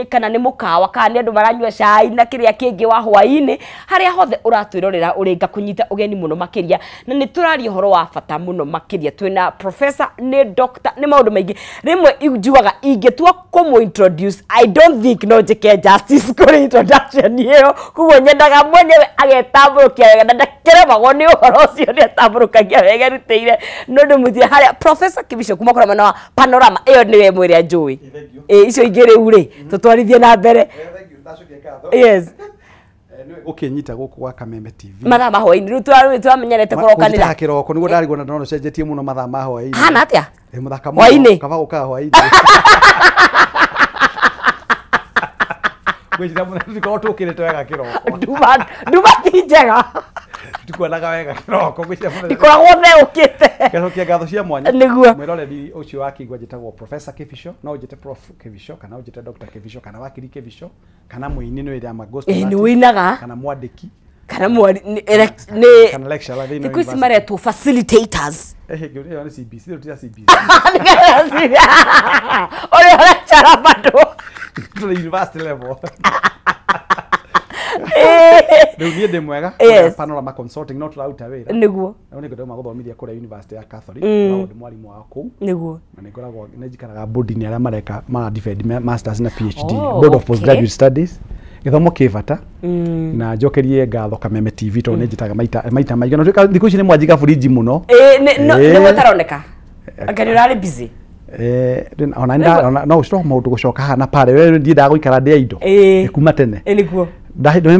Kana nĩ mũkawa, kana nĩ andũ maranyua cai na kĩrĩa kĩngĩ wa hwaĩ-inĩ, harĩa hothe ũratwĩrorera ũrĩ ngakũnyita ũgeni mũno makĩria. Na nĩ tũraria ũhoro wa bata mũno makĩria. Twĩna professor, nĩ doctor, nĩ maũndũ maingĩ. Rĩmwe njugaga ingĩtua kũmũ introduce, I don't think no njĩke justice kũrĩ introduction ĩyo. Koguo nyendaga mwenyewe agetambũrũkia wega na ndakĩremagwo nĩ ũhoro ũcio, nĩ atambũrũkagia wega erutĩire. No ndĩmwĩtire harĩa Professor Kibicho kuma kũrĩa mwena wa Panorama, ĩyo nĩwe ĩmwe ĩrĩa njũĩ. Ĩ icio ingĩ rĩu rĩ, tũtwarithie na mbere. Yes. Ũkĩnyita gũkũ gwa Kameme TV. Mathaa ma hwaĩ-inĩ rĩu tũramenyerete kũrokanĩra. Kũnjĩtaga kĩroko nĩguo ndarigwo na ndona ũcenjetie mũno mathaa ma hwaĩ-inĩ. Hana atĩa? Ĩ mũthaka Hwaĩ-inĩ? mũno. Kaba gũkaga hwaĩ-inĩ. Ngwĩciria mũno tũtikoragwo tũkĩrĩte wega kĩroko. Nduma nduma ti njega. Tikuonaga wega kĩroko ngwĩciria mũno. Ndikoragwo theũkĩte. Ngacokia ngatho cia mwanya. Nĩguo. Mwĩroreri ũcio wa Kĩigua njĩtagwo Professor Kibicho, no ũnjĩte Prof Kibicho kana ũnjĩte Dr. Kibicho kana Wakiri Kibicho kana mũini nĩ wĩra ma gospel Ĩ nĩ artist, ũinaga kana mwandĩki kana mwari nĩ kana lecturer thĩinĩ wa thikũ ici university. maretwo facilitators. Eh, ĩyo nĩ CBC, rĩu ti ya CBC. Ũrĩa ũrecara bado. Tũrĩ university level. Rĩu niĩ ndĩ mwega. Yes. Panorama Consulting no tũraruta wĩra. Nĩguo. Na nĩ ngoragwo gũthomithia kũrĩa University ya Catholic. Ngoragwo ndĩ mwarimũ wa kũu. Nĩguo. Na nĩ ngoragwo nĩ njikaraga board-inĩ arĩa mareka mara defend masters na PhD. Oh, Board of okay. Postgraduate Studies. Gĩthomo kĩ bata. Na njokerie ngatho Kameme TV tondũ nĩ njĩtaga maita maita maingĩ. Na tuĩka thikũ ici nĩ mwanjiga burinji mũno. Ĩ nĩ Ĩ. ũtaroneka. Anga nĩ ũrarĩ busy. Eh, ona nda ona no ũcio maũndũ gũcoka haha na pale. Wewe ndiendaga gũikara ndĩ indo. Ĩ. Kuma tene. Ĩ nĩguo.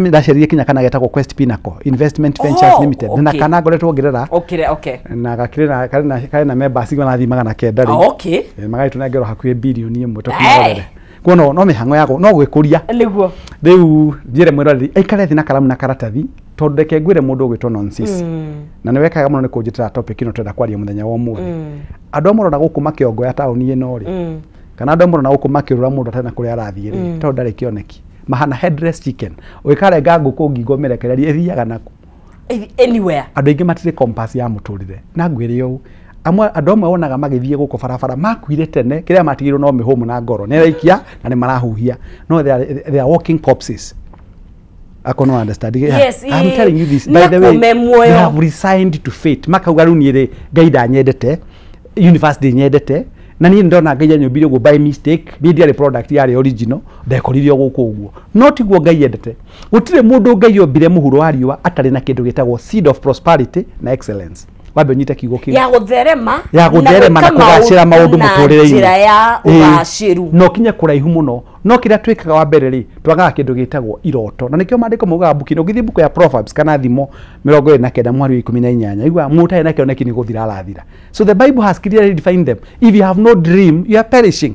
Ndacerire kinya kana getagwo Quest Pinnacle Investment Ventures Oh, Limited na okay. kana ngoretwo ngĩrera Okay, okay. na gakĩrĩ na karĩ na karĩ na members igana thiĩ 900 Ah, rĩu. okay. Magagĩtũnengera hakuhĩ birioni ĩmwe Eh. tũkĩmarorere. Kuo no no mĩhang'o yago no gwĩkũria. Nĩguo. Rĩu njĩre mwĩroreri aikare thĩ na karamu na karatathi tondũ reke ngwĩre mũndũ ũgwĩtwo nonsense. Na nĩ wekaga mũno nĩ kũnjĩtĩra topic ĩno tũrenda kwaria mũthenya wa ũmũthĩ. Andũ amwe ũrona gũkũ makĩongoya taũni ĩno rĩ, kana andũ amwe ũrona gũkũ makĩũrũra mũndũ atarĩ na kũrĩa arathiĩ rĩ, tondũ ndarĩ kĩoneki. Mahana headless chicken. Ũgĩkarenga ngũkũ ngingo mĩrekererie ĩthiaga naku. Anywhere. Andũ aingĩ matirĩ compass ya mũtũrĩre. Na ngwĩre ũũ, amwe andũ amwe wonaga magĩthiĩ gũkũ barabara makuire tene kĩrĩa matigĩirwo no mĩhũmũ na ngoro nĩ araikia na nĩ marahuhia no they are walking corpses. Ako no understand. Yeah. Yes, I'm ĩ, telling you this. By the way, nĩ muoyo. they have resigned to fate. Makauga rĩu niĩ rĩ, Ngai ndanyendete, university nyendete, na niĩ ndona Ngai anyũmbire ũguo by mistake, niĩ ndiarĩ product yarĩ original, ndekorire o gũkũ ũguo. No tiguo Ngai endete. Gũtirĩ mũndũ Ngai ombire mũhuro wa riũa atarĩ na kĩndũ gĩtagwo seed of prosperity na excellence. Wambe ũnyite kiugo kĩu. Ya gũtherema. Ya gũtherema na kũgacĩra maũndũ na mũtũrĩre-inĩ. njĩra ya Ĩ, ũgacĩru. na ũkinye kũraihu mũno no kĩrĩa twĩkaga wa mbere rĩ twagaga kĩndũ gĩtagwo iroto na nĩkĩo maandĩko maugaga mbuku-inĩ ũngĩthiĩ mbuku ya Proverbs kana Thimo 29 mweri wa 18 iguaga mũndũ ũtarĩ na kĩoneki nĩ gũthira arathira. So the Bible has clearly defined them. If you have no dream, you are perishing.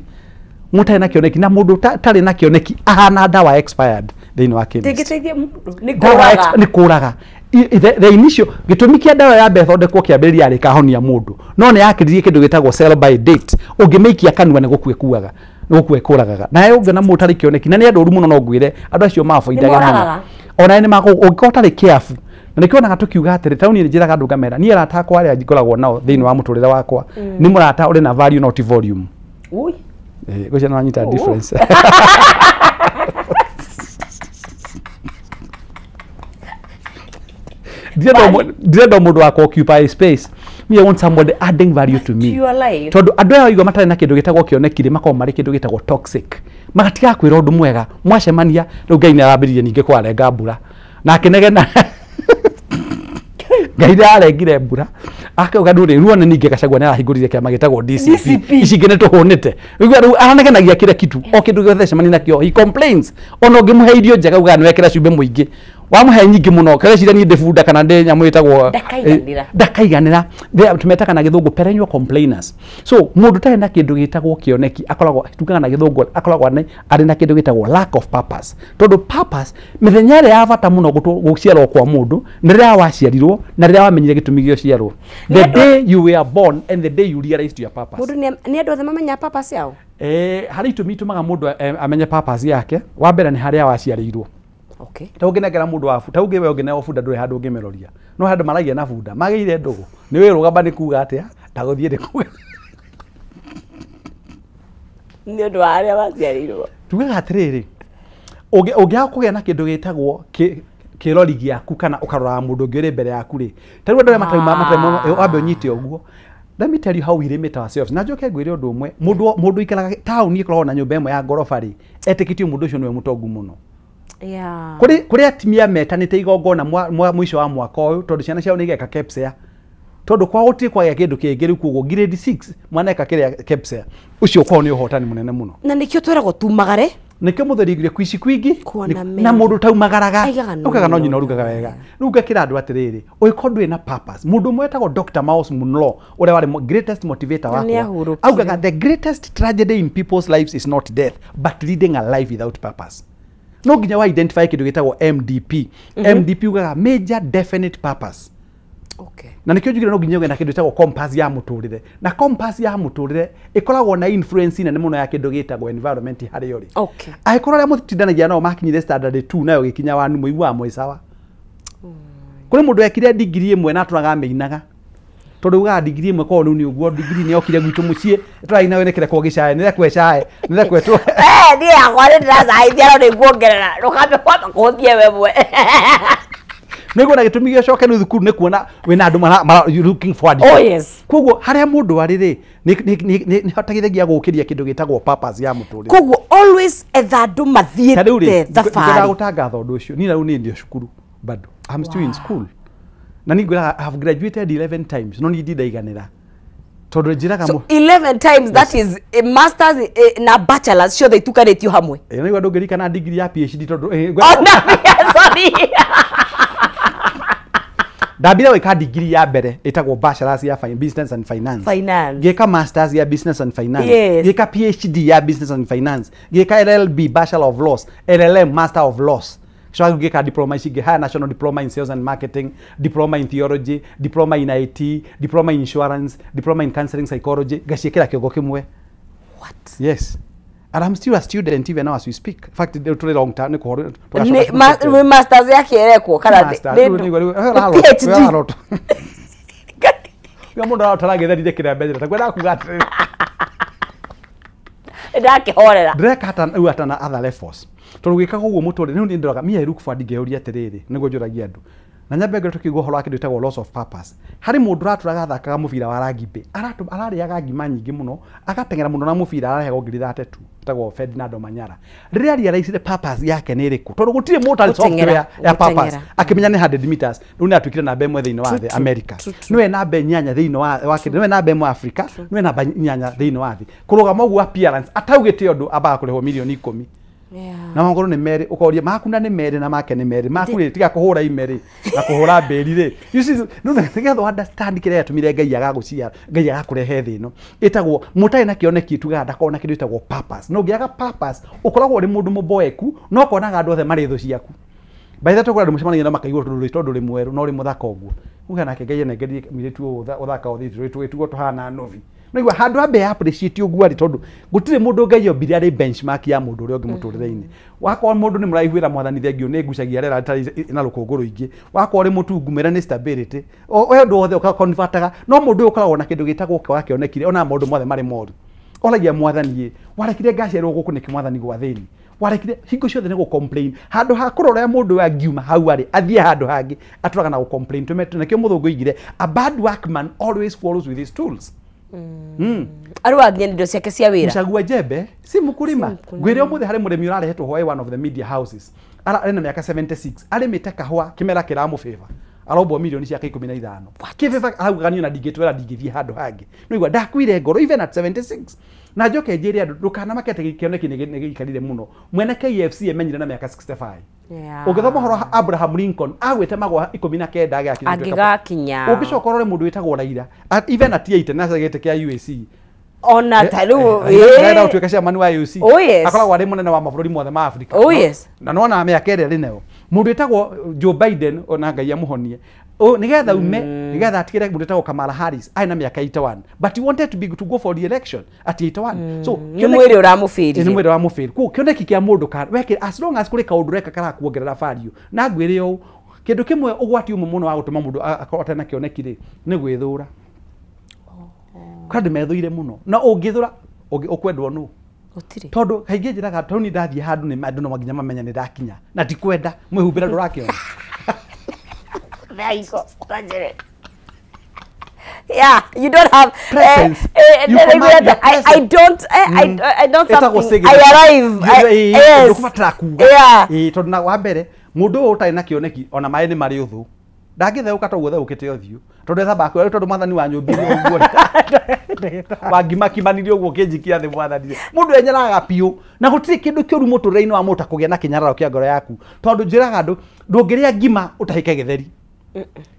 Mũndũ ũtarĩ na kĩoneki na mũndũ ũtarĩ na kĩoneki ahana ndawa expired thĩinĩ wa chemist. Ndĩngĩteithia mũndũ. Nĩ Ndawa kũraga. nĩ kũraga. The initial gĩtũmi kĩa ndawa ya mbere ĩthondekwo kĩambĩrĩria yarĩ ĩkahonia mũndũ no nĩ yakĩririe kĩndũ gĩtagwo sell by date ũngĩmĩikia kanua nĩ gũkua ĩkuaga nĩ gũkua ĩkũragaga nawe ũngĩona mũndũ ũtarĩ kĩoneki na nĩ andũ oru mũno no ngwĩre andũ acio maboindaga mũno Nĩmoragaga. ona nĩ ũngĩkorwo ũtarĩ careful na nĩkĩo onaga tũkiuga atĩrĩ taũni nĩ njĩraga andũ ngamera niĩ arata akwa arĩa ngoragwo nao thĩinĩ wa mũtũrĩre wakwa nĩ mũrata ũrĩ na value not volume. Ui. Ngwĩciria nĩ wanyita Oh. difference. Ndirenda mũndũ wa occupy space. Me, I want somebody adding value to me. To your life. Tondũ andũ aya waigua matarĩ na kĩndũ gĩtagwo kĩoneki rĩ makoragwo marĩ kĩndũ gĩtagwo toxic. Magatigaga kwĩra ũndũ mwega. Mwacemania rĩu Ngai nĩ arambĩrĩria ningĩ kwarenga mbura. Na akĩnegena. Ngai nĩ ararengire mbura. Akauga ndũrĩ ruone ningĩ Gachagua nĩ arahingũrire kĩama gĩtagwo DCP. DCP. Ici ingĩ nĩ tũhũnĩte. Ũiguaga rĩu aranegenagia kila kitu. O kĩndũ gĩothe acemania nakĩo he complains. Ona ũngĩmũhe irio njega ugaga nĩ wekĩra cumbĩ mũingĩ. Wamũhe nyingĩ mũno kareciria niĩ ndĩ bunda kana ndĩ nyamũ ĩtagwo Ndakaiganĩra. Ndakaiganĩra. Tumetaga na gĩthũngũ perennial complainers. So mũndũ ũtarĩ na kĩndũ gĩtagwo kĩoneki akoragwo tugaga na gĩthũngũ akoragwo arĩ na kĩndũ gĩtagwo lack of purpose. Tondũ purpose mĩthenya ĩrĩa ya bata mũno gũciarwo kwa mũndũ nĩ rĩrĩa waciarirwo na rĩrĩa wamenyire gĩtũmi gĩa ũciarwo. The day you were born and the day you realized your purpose. Mũndũ nĩ andũ othe mamenya purpose yao. Harĩ itũmi itũmaga mũndũ amenye purpose yake. Wa mbere nĩ harĩa waciarĩirwo. Okay. Ta ũngĩnengera mũndũ wa ta ũngĩ we ũngĩneo bunda ndũrĩ handũ ũngĩmĩroria. No handũ maragia na bunda magĩire ndũgũ nĩ wĩrũgama nĩ kuga atĩa ndagũthiĩ nĩ kuga. Nĩ ũndũ wa arĩa maciarĩirwo. Tugaga atĩrĩrĩ, ũngĩaga kũgĩa na kĩndũ gĩtagwo kĩrori gĩaku kana ũkaroraga mũndũ ũngĩ ũrĩ mbere yaku rĩ, ta rĩu andũ arĩa matarĩ wambe ũnyite ũguo. Let me tell you how we limit ourselves. Na njoke ngwĩre ũndũ ũmwe, mũndũ ũikaraga taũni ĩkoragwo na nyũmba ĩmwe ya ngoroba rĩ, etĩkĩtio mũndũ ũcio nĩwe mũtongu mũno. Kũrĩ atumia metanĩte igongona mũico wa mwaka ũyũ tondũ ciana ciao nĩ igeka KPSEA. Tondũ kwao gũtirĩ kwagĩa kĩndũ kĩngĩ rĩu koguo grade 6 mwana eka kĩrĩa KPSEA. Ũcio kwao nĩ ũhotani mũnene mũno. Na nĩkĩo twĩragwo tumagare. Nĩkĩo mũtheri ngire kwici kwingi na mũndũ taumagaraga ukaga no nyina ũrugaga wega. Rĩu ngakĩra andũ atĩrĩrĩ, ũngĩkorwo ndũrĩ na purpose, mũndũ ũmwe wetagwo Dr. Miles Munro ũrĩa warĩ greatest motivator wakwa augaga the greatest tragedy in people's lives is not death but leading a life without purpose. No nginya wa identify kĩndũ gĩtagwo MDP. MDP ugaga major definite purpose. Okay. Na nikio njugire no nginya ũgĩe na kĩndũ gĩtagwo compass ya mũtũrĩre. Na compass ya mũtũrĩre ĩkoragwo na influence nene mũno ya kĩndũ gĩtagwo environment harĩa ũrĩ. Okay. Angĩkorwo arĩa mũtindanagia nao makinyire standard 2 nayo gĩkinya 1 mũiguaga mwĩ sawa. Kũrĩ mũndũ ekire degree ĩmwe na atũraga amĩinaga. Tondũ ugaga degree ĩmwe korwo rĩu nĩ ũguo degree nĩ yokire gwitũ mũciĩ tũraina we nĩkĩrekwo gĩcae nĩrekwo ĩcae nĩrekwo ĩtũ. Niĩ yakwa nĩ ndĩracaithia no nĩnguongerera ndũkambe kwamba kũhũthie we mwe. Nĩguo na gĩtũmi gĩcoke nĩ thukuru nĩ kuona wĩna andũ mara looking forward. Oh yes. Koguo harĩa mũndũ arĩ rĩ nĩ hotagithagia gũkĩria kĩndũ gĩtagwo purpose ya mũtũrĩre. Koguo always etha andũ mathiĩte thabarĩ. Gũtangatha ũndũ ũcio niĩ na rĩu niĩ ndio cukuru bado. I'm still in school. Na niĩ ngwĩraga I have graduated 11 times no niĩ ndindaiganĩra. Tondũ njĩraga So 11 times that is a masters na bachelors ciothe itukanĩtio hamwe. Nĩguo ndũngĩririkana degree ya PhD tondũ sorry. Ndambire gwĩka degree ya mbere ĩtagwo bachelors ya business and finance. Ngĩka masters ya business and finance. Yes. Ngĩka PhD ya business and finance. Ngĩka LLB bachelor of laws, LLM master of laws. So ngĩka diploma ici ingĩ, higher national diploma in sales and marketing, diploma in theology, diploma in IT, diploma in insurance, diploma in counseling psychology. Ngaciĩkĩra kĩongo kĩmwe. What? Yes. And I'm still a student even now as we speak. In fact, tũrĩ long time nĩ kũhoro. Nĩ masters yake ĩrekwo kana PhD. Mũndũ arotara gĩtherire kĩrĩa mbere ta kwenda kuga atĩrĩrĩ. Ndakĩhorera. Ndĩreka hata rĩu hata na other levels. Tondũ gwĩkaga ũguo mũtũrĩre rĩu nĩ ndoraga me I look forward ngeyũria atĩrĩrĩ nĩguo njũragia andũ. Na nyambe ngĩrwo tũkĩigua ũhoro wa kĩndũ gĩtagwo loss of purpose. Harĩ mũndũ ũratũraga athakaga mũbira wa rugby, ararĩaga ngima nyingĩ mũno, agateng'era mũno na mũbira arahegwo ngiri 32, etagwo Ferdinand Omanyala. Rĩrĩa realize purpose yake nĩ ĩrĩkũ, tondũ gũtirĩ mũndũ ũtarĩ software ya purpose, akĩmenya nĩ 100 meters, rĩu nĩ atuĩkire namba ĩmwe thĩinĩ wa thĩ America, nĩwe namba 8 thĩinĩ wa nĩwe namba 1 Africa, nĩwe namba 8 thĩinĩ wa thĩ. Kũrũgama ũguo appearance ataugĩte ũndũ ambaga kũrĩhwo mirioni 10. Na magoro nĩ merĩ ũkoria maku na nĩ merĩ na make nĩ merĩ maku rĩ tiga kũhũra ime rĩ na kũhũra mbĩri rĩ. You see, no nĩgetha understand kĩrĩa gĩatũmire Ngai agagũciara Ngai agakũrehe thĩ ĩno ĩtagwo mũtarĩ na kĩoneki tugaga ndakona kĩndũ gĩtagwo purpose. No ũngĩaga purpose ũkoragwo ũrĩ mũndũ mũboeku no ũkonaga andũ othe marĩ thũ ciaku. By the way tũkũra andũ mũcemanagia na makaigua tondũ ũrĩ mwerũ na ũrĩ mũthaka ũguo. Uga nake Ngai anengerie mũirĩtu ũyũ ũthaka ũthĩ tũgĩtuo tũhana novi. Nĩguo handũ ambe appreciate ũguo arĩ tondũ gũtirĩ mũndũ Ngai ombire arĩ benchmark ya mũndũ ũrĩa ũngĩ mũtũrĩre-inĩ. Wakorwo mũndũ nĩ mũraiguĩra mwathani thengio nĩ ngucagia rĩera rĩtarĩ na rũkũngũ rũingĩ. Wakorwo ũrĩ mũtungu mwĩre nĩ stability. O ũndũ wothe ũkaconvertaga no mũndũ ũyũ ũkoragwo na kĩndũ gĩtagwo kwaga kĩonekire ona maũndũ mothe marĩ moru. Oragia mwathani ĩ warekire ngaciarwo gũkũ nĩkĩ mwathani gwa thĩni. Warekire hingo ciothe nĩ gũ-complain handũ ha kũrora mũndũ angiuma hau arĩ athiĩ handũ hangĩ atũraga na gũ-complain. Nakĩo mũthũngũ oigire a bad workman always quarrels with his tools. Arua nginya indo ciake cia wĩra. Mchagua jembe si mkulima. Ngwĩre ũmũthĩ harĩ mũrĩmi ũrarehetwo hwaĩ one of the media houses. Arĩ na mĩaka 76 arĩmĩte kahũa kĩmera kĩramũbĩba arombwo mirioni ciake 15. Kĩbĩba araugaga niĩ ona ndingĩtwĩra ndingĩthiĩ handũ hangĩ. Nĩũigua ndakuire ngoro even at 76. Na njoke njĩre andũ ndũkanamake atĩ kĩoneki nĩ gĩikarire mũno. Mwene KFC emenyire na mĩaka 65. Ũngĩthoma ũhoro wa Abraham Lincoln agwĩte magwa 19 agĩgakinya. Angĩgakinya. Ũngĩcoka ũrore mũndũ wĩtagwo Raila even at 8 na gĩtĩ kĩa UAC. Ona ta rĩu Raila ũtuĩka chairman wa UAC. Akoragwo arĩ mũnene wa mabũrũri mothe ma Africa. Oh yes. Na nĩwona mĩaka ĩrĩa arĩ nayo. Mũndũ wĩtagwo Joe Biden ona Ngai amũhonie. Nĩgetha ume nĩgetha atigĩre mũndũ wĩtagwo Kamala Harris arĩ na mĩaka 81 but he wanted to be to go for the election at 81. So nĩ mwĩrĩ ũramũbĩrire. Nĩ mwĩrĩ ũramũbĩrire. Koguo kĩoneki kĩa mũndũ weke as long as kũrĩ kaũndũ reka karakuongerera value. Na ngwĩre ũũ kĩndũ kĩmwe ũgwati ũmwe mũno wa gũtũma mũndũ akorwo atarĩ na kĩoneki rĩ nĩ gwĩthũra. Kwĩ andũ methũire mũno na ũngĩthũra ũkwendwo nũ? Gũtirĩ. Tondũ kaingĩ njĩraga tondũ niĩ ndathiĩ handũ nĩ andũ no nginya mamenye nĩ ndakinya na tikwenda mwĩhumbĩre ndũrakĩona. There you go. That's it. Yeah, you don't have presence. You command your I presence. don't I don't Ĩtagwo something. signal. I arrive. Yes. Ndũkũbatara kuga. Yeah. Ĩĩ, tondũ na wa mbere mũndũ ũyũ ũtarĩ na kĩoneki ona maĩ nĩ marĩ ũthũ ndangĩtheũka ta ũguo theũkĩte ũthiũ tondũ ethambaga kwĩra tondũ mwathani wa nyũmbire ũguo wangimakimanirie ũguo ũkĩnjikia thĩ mwathani mũndũ enyeraga biũ na gũtirĩ kĩndũ kĩũru mũtũrĩre-inĩ wa mũndũ ta kũgĩa na kĩnyararo kĩa ngoro yaku tondũ njĩraga andũ ndũngĩrĩa ngima ũtahĩke gĩtheri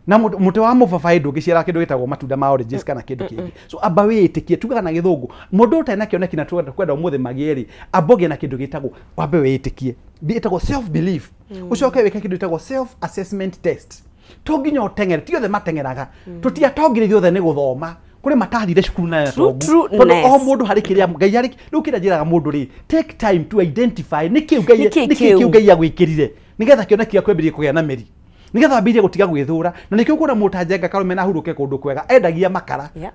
na mũtĩ wa mũbabaĩ ndũngĩciara kĩndũ gĩtagwo matunda ma oranges kana kĩndũ kĩngĩ. So amba wĩĩtĩkie, tugaga na gĩthũngũ mũndũ ũtarĩ na kĩoneki na twenda ũmũthĩ magĩe rĩ, amba ũgĩe na kĩndũ gĩtagwo wambe wĩĩtĩkie, ĩtagwo self belief, ũcoke wĩke kĩndũ gĩtagwo self assessment test. To nginya ũteng'ere, ti othe mateng'eraga, tũtiatongire ithuothe nĩ gũthoma, kũrĩ matathire cukuru na True, tongu. true, Tondũ o ness. mũndũ harĩ kĩrĩa Ngai arĩ rĩu kĩrĩa njĩraga mũndũ rĩ, take time to identify nĩkĩ Ngai Nĩkĩ nĩkĩ kĩu? kĩu Ngai agwĩkĩrire nĩgetha kĩoneki gĩaku kĩambĩrĩrie kũgĩa na mĩri nĩgetha wambĩrĩrie gũtiga gwĩthũra. Na nĩkĩo ũkuona mũndũ ta Njenga Karume na ahurũke kũndũ kwega endagia makara. Yeah.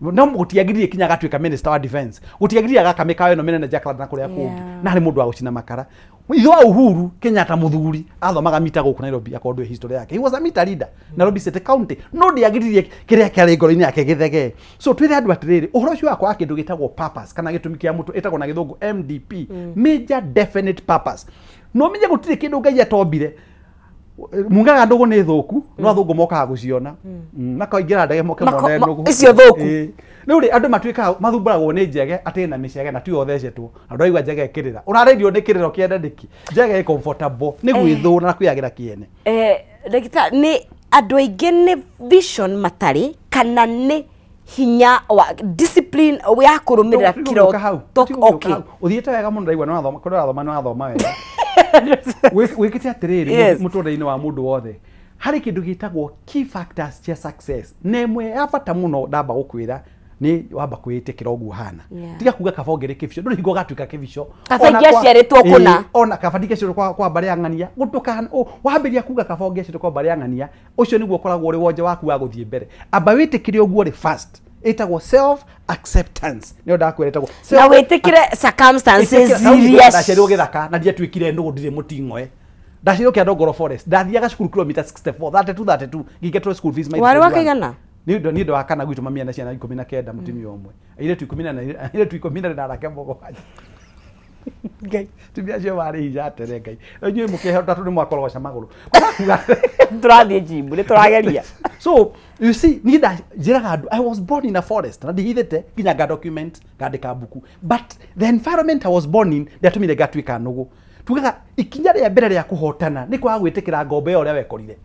No gũtiagiririe kinya agatuĩka minister wa defense, gũtiagiririe agaka mĩkawa ĩno mĩnene Jakarta na kũrĩa kũngĩ. Yeah. Na harĩ mũndũ wa gũcina makara. Ithe wa Uhuru Kenyatta mũthuri athomaga mita gũkũ Nairobi akorwo ndũĩ history yake, he was a meter reader Nairobi City County, no ndĩagiririe kĩrĩa kĩarĩ ngoro-inĩ yake gĩthegee. So twĩre andũ atĩrĩrĩ, ũhoro ũcio wa kwaga kĩndũ gĩtagwo purpose kana gĩtũmi kĩa mũtũ ĩtagwo na gĩthũngũ MDP, major definite purpose. No menye gũtirĩ kĩndũ Ngai atombire. Mugaga ndũgũ nĩ thũku no athũngũ mokaga gũciona, makaingĩra ndege moke mone nũgũ icio thũku. Ĩĩ. Rĩu rĩ andũ matuĩkaga mathumbũragwo nĩ njege atĩ na mĩcege na tiyo ũthecetwo na ndũraigua njege ĩkĩrĩra ũrarĩrio nĩ kĩrĩro kĩene nĩkĩ njege ĩ comfortable nĩ gwĩthũra na kwĩyagĩra kĩene. Ndagĩtarĩ, nĩ andũ aingĩ nĩ vision matarĩ kana nĩ hinya wa discipline ya kũrũmĩrĩra Tũtigũgĩũka hau, kĩroto? tũtigũgĩũka Okay. hau. Ũthiĩte wega mũno ndaigua nĩ wathoma kũrĩa ũrathoma nĩ wathoma wega. Wĩkĩte atĩrĩrĩ Yes. mũtũrĩre-inĩ wa mũndũ wothe harĩ kĩndũ gĩtagwo key factors cia success na ĩmwe ya bata mũno ndamba gũkwĩra nĩ wamba kwĩĩtĩkĩra ũguo hana. Yeah. Tiga kuga kaba ũngĩrĩ kĩbico ndũrĩ hingo ũgatuĩka kĩbico. Kaba Ona kwa- ingĩaciarĩtwo kũna. Ĩĩ, ona kaba ndingĩaciarĩtwo kwa mbarĩ ya ng'ania gũtũkana wambĩrĩria kuga kaba ũngĩaciarĩtwo kwa mbarĩ ya ng'ania ũcio nĩguo ũkoragwo ũrĩ wonje waku wa gũthiĩ mbere. Amba wĩtĩkĩre ũguo rĩ first, ĩtagwo self acceptance nĩyo ndakwĩra ĩtagwo Na wĩtĩkĩre circumstances iria ndaciarirwo gĩthaka na ndiatuĩkire nũgũ ndirĩ mũting'oe ndaciarirwo Kĩandongoro forest ndathiaga cukuru kilomita 64 32 32 ngĩgetwo school fees Warĩ wa kaigana? Niĩ ndo wa kana gwitũ mamia na ciana 19 mũtumia ũmwe airĩtu 14 airĩtu 14 na anake mũgwanja. Ngai tumia acio marĩ hinya atĩrĩ Ngai inyuĩ mũkĩhota tondũ nĩ mwakorogoca magũrũ kuga Tũrathiĩ gym nĩ tũrageria. So you see niĩ njĩraga andũ I was born in a forest na ndihithĩte nginya nga document ngandĩka mbuku, but the environment I was born in ndiatũmire ngatuĩka nũgũ. Tugaga ikinya rĩa mbere rĩa kũhotana nĩ kwaga gwĩtĩkĩra ngombo ĩyo ũrĩa wekorire.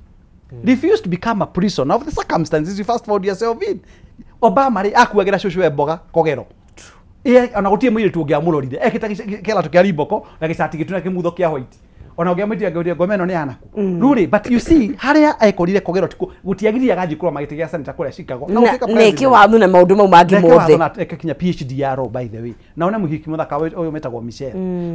Refuse to become a prisoner of the circumstances you first found yourself in. Obama rĩ akuagĩra cũcũ mboga kogero. Ĩĩ, ona gũtirĩ mũirĩtu ũngĩamũrorire ekĩte kĩratũ kĩa Reebok na gĩcati gĩtune kĩmutho kĩa white ona ũngĩamwĩtire ngauria ngoma ĩno nĩ yanaku rĩu rĩ, but you see harĩa ekorire kogero tiko gũtiagiririe agathiĩ kũrũa gĩtĩ gĩa senator kũrĩa Chicago na Na gũtuĩka nĩkĩ president. wathu na maũndũ mau mangĩ Neke mothe. watho na eke kinya PhD ya law by the way na one mũhiki mũthaka ũyũ metagwo Michelle.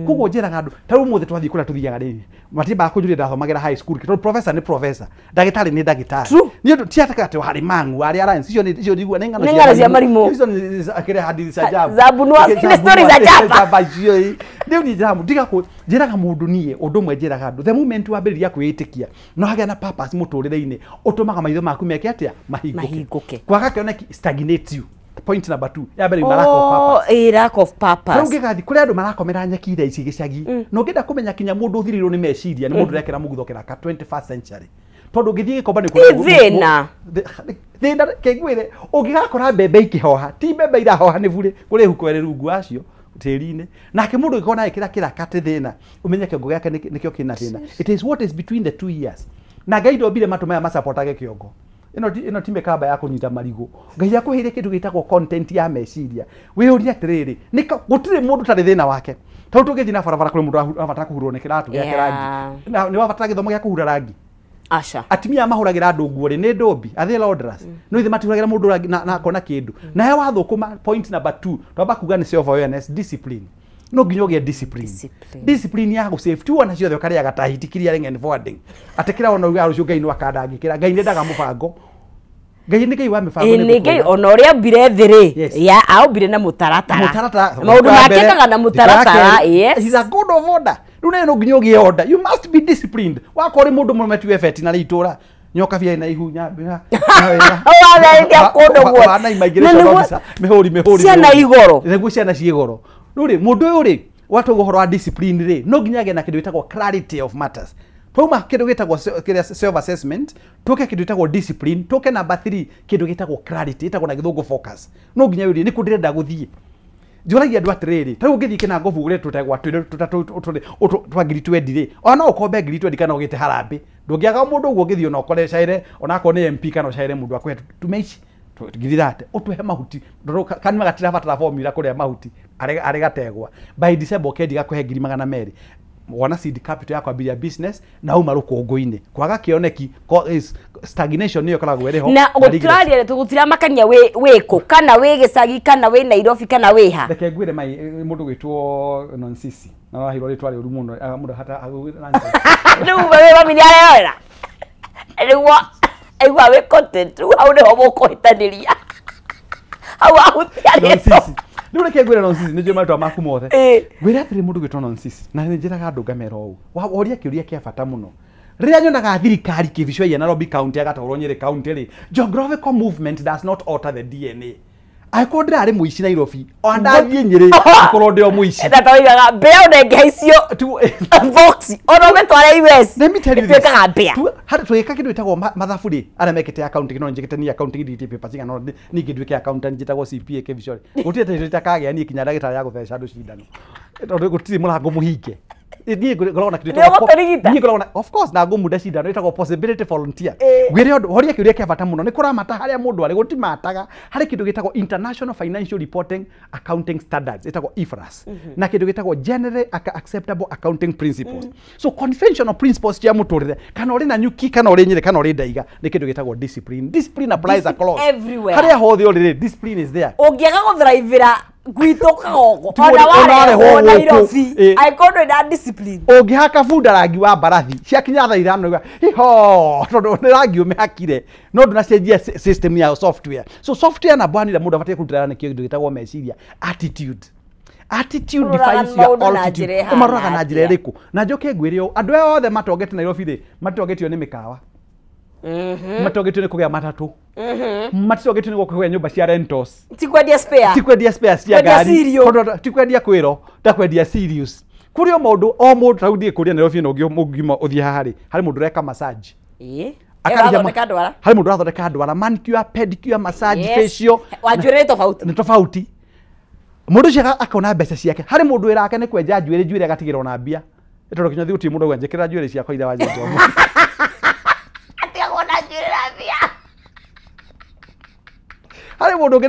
Koguo njĩraga andũ ta rĩu ũmũthĩ twathiĩ kũrĩa tũthiaga rĩ matimbaga kũnjũria ndathomagĩra high school tondũ professor nĩ professor ndagĩtarĩ nĩ ndagĩtarĩ. True. Nĩ ũndũ ti atĩ atĩ warĩ mang'u warĩ alliance icio nĩ icio ndigua nĩ ng'ano Nĩ ng'ano cia marimũ. Icio nĩ kĩrĩa hadithi cia Java. Zabunwa, nĩ story za Java. Java icio ĩ. Rĩu niĩ njĩraga mũndũ, tiga njĩraga mũndũ niĩ ũndũ ũmwe njĩraga andũ the moment wambĩrĩria kwĩĩtĩkia no hagĩa na purpose mũtũrĩre-inĩ ũtũmaga maitho maku meke atĩa mahingũke. Mahingũke. Kwaga kĩoneki stagnates you. Point number 2 ya mbere lack of purpose. Oh, ĩ, lack of Rĩu purpose. ũngĩgathiĩ kũrĩ andũ marakomera nyeki thaa ici gĩcagi na ũngĩenda kũmenya kinya mũndũ ũthirĩirwo nĩ meciria nĩ mũndũ ũrekĩra mũgutho kĩraka 21st century tondũ ũngĩthiĩ gĩkomba nĩ Ĩ thĩna. Thĩna kĩngwĩre ũngĩgakora mbembe ikĩhoha ti mbembe irahoha nĩ burĩ kũrĩ huko ĩrĩ rungu wacio tĩri-inĩ nake mũndũ ũngĩkorwo na ĩkĩra kĩraka tĩ thĩna ũmenye kĩongo gĩake nĩkĩo kĩna thĩna. It is what is between the two ears na Ngai ndombire matũ maya macapotage kĩongo ĩno ti mĩkamba ya kũnyita marigũ. Ngai akũheire kĩndũ gĩtagwo content ya meciria wĩyũrie atĩrĩrĩ nĩka gũtirĩ mũndũ ũtarĩ thĩna wake tondũ tũngĩthiĩ na barabara kũrĩ mũndũ arabatara kũhurwo nĩ kĩratũ gĩake Yeah. rangi na nĩ wabatara gĩthomo gĩa kũhura rangi. Aca. Atumia mahũragĩra andũ nguo rĩ nĩ ndũmbi athĩ laundress no ithe matihũragĩra mũndũ rangi na akona kĩndũ nahe wathũkũma. Point number 2 twamba kuga nĩ self awareness discipline no nginya ũgĩe discipline. Discipline. Discipline ya gũsave ti wona ciothe ũkarĩaga ta hiti clearing and forwarding atĩ kĩrĩa wona ugaga rũciũ Ngai no akandangĩkĩra Ngai nĩendaga mũbango. Ngai nĩ Ngai wa mĩbango. Nĩ Ngai ona ũrĩa ambire thĩ rĩ, Yes. ya aumbire na mũtaratara. Mũtaratara. Maũndũ makĩkaga na mũtaratara. Yes. He's a God of order. Rĩu nawe no nginya ũgĩe order. You must be disciplined. Wakorwo ũrĩ mũndũ mũrũme tiwe beti na rĩ itũra nyoka bia na ihu nyambĩra. Wageria kũndũ guothe. Wana Na immigration officer mĩhũri mĩhũri. Ciana mĩhũri. igoro. Nĩguo ciana ciĩ goro. Rĩu rĩ, mũndũ ũyũ rĩ, watauga ũhoro wa discipline rĩ, no nginya agĩe na kĩndũ gĩtagwo clarity of matters. Twauma kĩndũ gĩtagwo kĩrĩa self assessment, tũke kĩndũ gĩtagwo discipline, tũke number 3 kĩndũ gĩtagwo clarity, ĩtagwo na gĩthũngũ focus. No nginya wĩrie nĩ kũ ndĩrenda gũthiĩ. Njũragia andũ atĩrĩrĩ, ta rĩu ũngĩthiĩ kĩnangobu ũrĩa tũtegwa twa 20,000 rĩ, ona no ũkombe 20,000 kana ũgĩte harambĩ. Ndũngĩaga mũndũ ũguo ũngĩthiĩ ona ũkore caire, onakorwo nĩ MP kana ũcaire mũndũ akũhe tume ici 30,000 ũtũhe mahuti, tondũ kanua gatirabatara formula kũrĩa mahuti arĩ gategwa. By December ũkendia gakũhe 200,000. Wona seed capital ya kwambĩrĩria business na uma rũkũngũ-inĩ. Kwaga kĩoneki is stagnation nĩyo ĩkoragwo ĩrĩ ho. Na Na regress. gũtiraria gũtiramakania wĩ wĩkũ, kana wĩ gĩcagi, kana wĩ Nairobi, kana wĩ ha. Reke ngwĩre mai, mũndũ gwĩtwo Nonsisi na waheirwo rĩtwa rĩũru mũno, mũndũ hata Rĩu we mami nĩ arerorera rĩu aigua wĩ content, rĩu hau nĩho mũkũhĩtanĩria, hau ahutia rĩtwa. Nonsisi. Rĩu reke ngwĩre Nonsisi, nĩ njũĩ marĩtwa maku mothe. Ĩ. Ngwĩre atĩrĩ, mũndũ gwĩtwo Nonsisi, na nĩ njĩraga andũ ngamera ũũ, woria kĩũria kĩa bata mũno. Rĩrĩa nyonaga thirikari kĩbico ya Nairobi County agatwarwo Nyĩrĩ County rĩ, geographical movement does not alter the DNA. Angĩkorwo ndĩrarĩ mũici Nairobi, ona ndathiĩ Nyĩrĩ ngorwo ndĩ o mũici. Na tauigaga mbĩa ũnenge icio box ona ũmĩtware US, Let me tell you this. ĩtuĩkaga mbĩa. Harĩ tũgĩka kĩndũ gĩtagwo mathabu rĩ, arĩa mekĩte accounting, no njĩkĩte niĩ accounting ndĩtie paper cigana ũna, ningĩ nduĩke accountant njĩtagwo CPA kĩbico rĩ. Gũtirĩ tĩri itakagĩa niĩ kinya ndagĩtarĩ ya gũtheca andũ cindano. Tondũ gũtirĩ mũrango mũhinge. Niĩ ngoragwo na kĩndũ Nĩ ũgũtũrigita? Niĩ ngoragwo na, of course, na ngũmunda cindano ĩtagwo possibility volunteer. Ĩ. Ngwĩre ũndũ, horia kĩũria kĩa bata mũno, nĩ kũramata harĩa mũndũ arĩ gũtimataga, harĩ kĩndũ gĩtagwo International Financial Reporting Accounting Standards, ĩtagwo IFRS, na kĩndũ gĩtagwo Generally Acceptable Accounting Principles. So conventional principles cia mũtũrĩre, kana ũrĩ na nyuki, kana ũrĩ Nyĩrĩ, kana ũrĩ Ndaiga, nĩ kĩndũ gĩtagwo discipline. Discipline applies across everywhere. Harĩa hothe ũrĩ rĩ, discipline is there. Ũngĩaga gũthraivĩra gwitũ Kagongo, Ti ũrĩ- ona ona warehwo warehwo gũkũ. Nairobi, Ĩ. angĩkorwo ndũrĩ na discipline. Ũngĩhaka bunda rangi wa mbarathi ciakinya thaa 5 uga hiho, tondũ nĩ rangi ũmĩhakire, no ndũnacenjia system ya software. So software na bwanire mũndũ abatiĩ kũrutĩra nĩ kĩndũ gĩtagwo meciria, attitude. Attitude Ũroraga defines your maũndũ na altitude. njĩra ĩhana Ũmaroraga na njĩra atĩa? ĩrĩkũ? Na njoke ngwĩre ũũ, andũ aya othe matongete Nairobi rĩ, matitongetio nĩ mĩkawa, matitongetio nĩ kũgĩa matatũ, matitongetio nĩ kũgĩa nyũmba cia rentals, Ti kwendia spare. Ti kwendia spares cia Kwendia ngari. cereal. Tondũ ti kwendia kwĩro ta kwendia serious kũrĩ o mũndũ, o mũndũ. Ta rĩu thiĩ kũrĩa Nairobi ĩno ũngiuma ũthiĩ haha rĩ, harĩ mũndũ ũreka massage. Ĩ. Akarĩhia Ĩrathondeka ndwara. Harĩ mũndũ ũrathondeka ndwara, manicure, pedicure, massage, Yes. facial. Wa njuĩrĩ nĩ tofauti. Nĩ tofauti. Mũndũ ũcio akona mbeca ciake. Harĩ mũndũ wĩra wake nĩ kwenja njuĩrĩ, njuĩrĩ agatigĩrwo na mbia, tondũ kinya gũtirĩ mũndũ auga njĩkĩra njuĩrĩ ciakwa ithe wa njenja ũmũthĩ. Atigagwo na njuĩrĩ na mbia. Harĩ mũndũ ũngĩ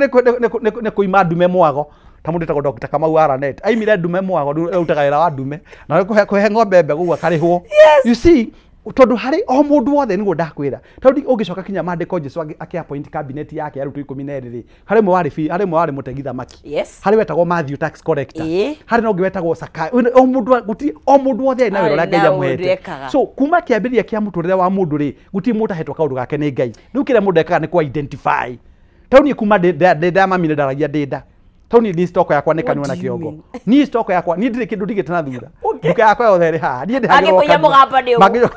nĩ kũima ndume mwago, ta mũndũ wĩtagwo Dr. Kamau wa Ranet, aimire ndume mwago, rĩu arutaga wĩra wa ndume na kũhe ng'ombe mbegũ ũguo akarĩhwo. You see, tondũ harĩ o mũndũ wothe, nĩguo ndakwĩra, tondũ ũngĩcoka kinya maandĩko, Jesu akĩ-appoint cabinet yake arutwo 12 rĩ, harĩ ũmwe warĩ harĩ ũmwe warĩ mũtegi thamaki, harĩ wetagwo Matthew tax collector, harĩ na ũngĩ wetagwo Zakayo. O mũndũ gũtirĩ, o mũndũ wothe arĩ na wĩra ũrĩa Arĩ Ngai na ũndũ amũhete. ekaga. So kuma kĩambĩrĩria kĩa mũtũrĩre wa mũndũ rĩ, gũtirĩ mũndũ ahetwo kaũndũ gake nĩ Ngai. Rĩu kĩrĩa mũndũ ekaga nĩ kũ identify. Tondũ niĩ kuma ndĩ nda mami nĩ ndaragia ndĩ nda, tondũ niĩ stock yakwa nĩ What kanua na do you kĩongo. mean? Niĩ stock yakwa, niĩ ndirĩ kĩndũ ndigĩte na thutha. Okay. Nduka yakwa yothe ĩrĩ haha, niĩ ndĩhagĩrwo Mangĩkũiya kanua. mũgambo nĩ ũguo.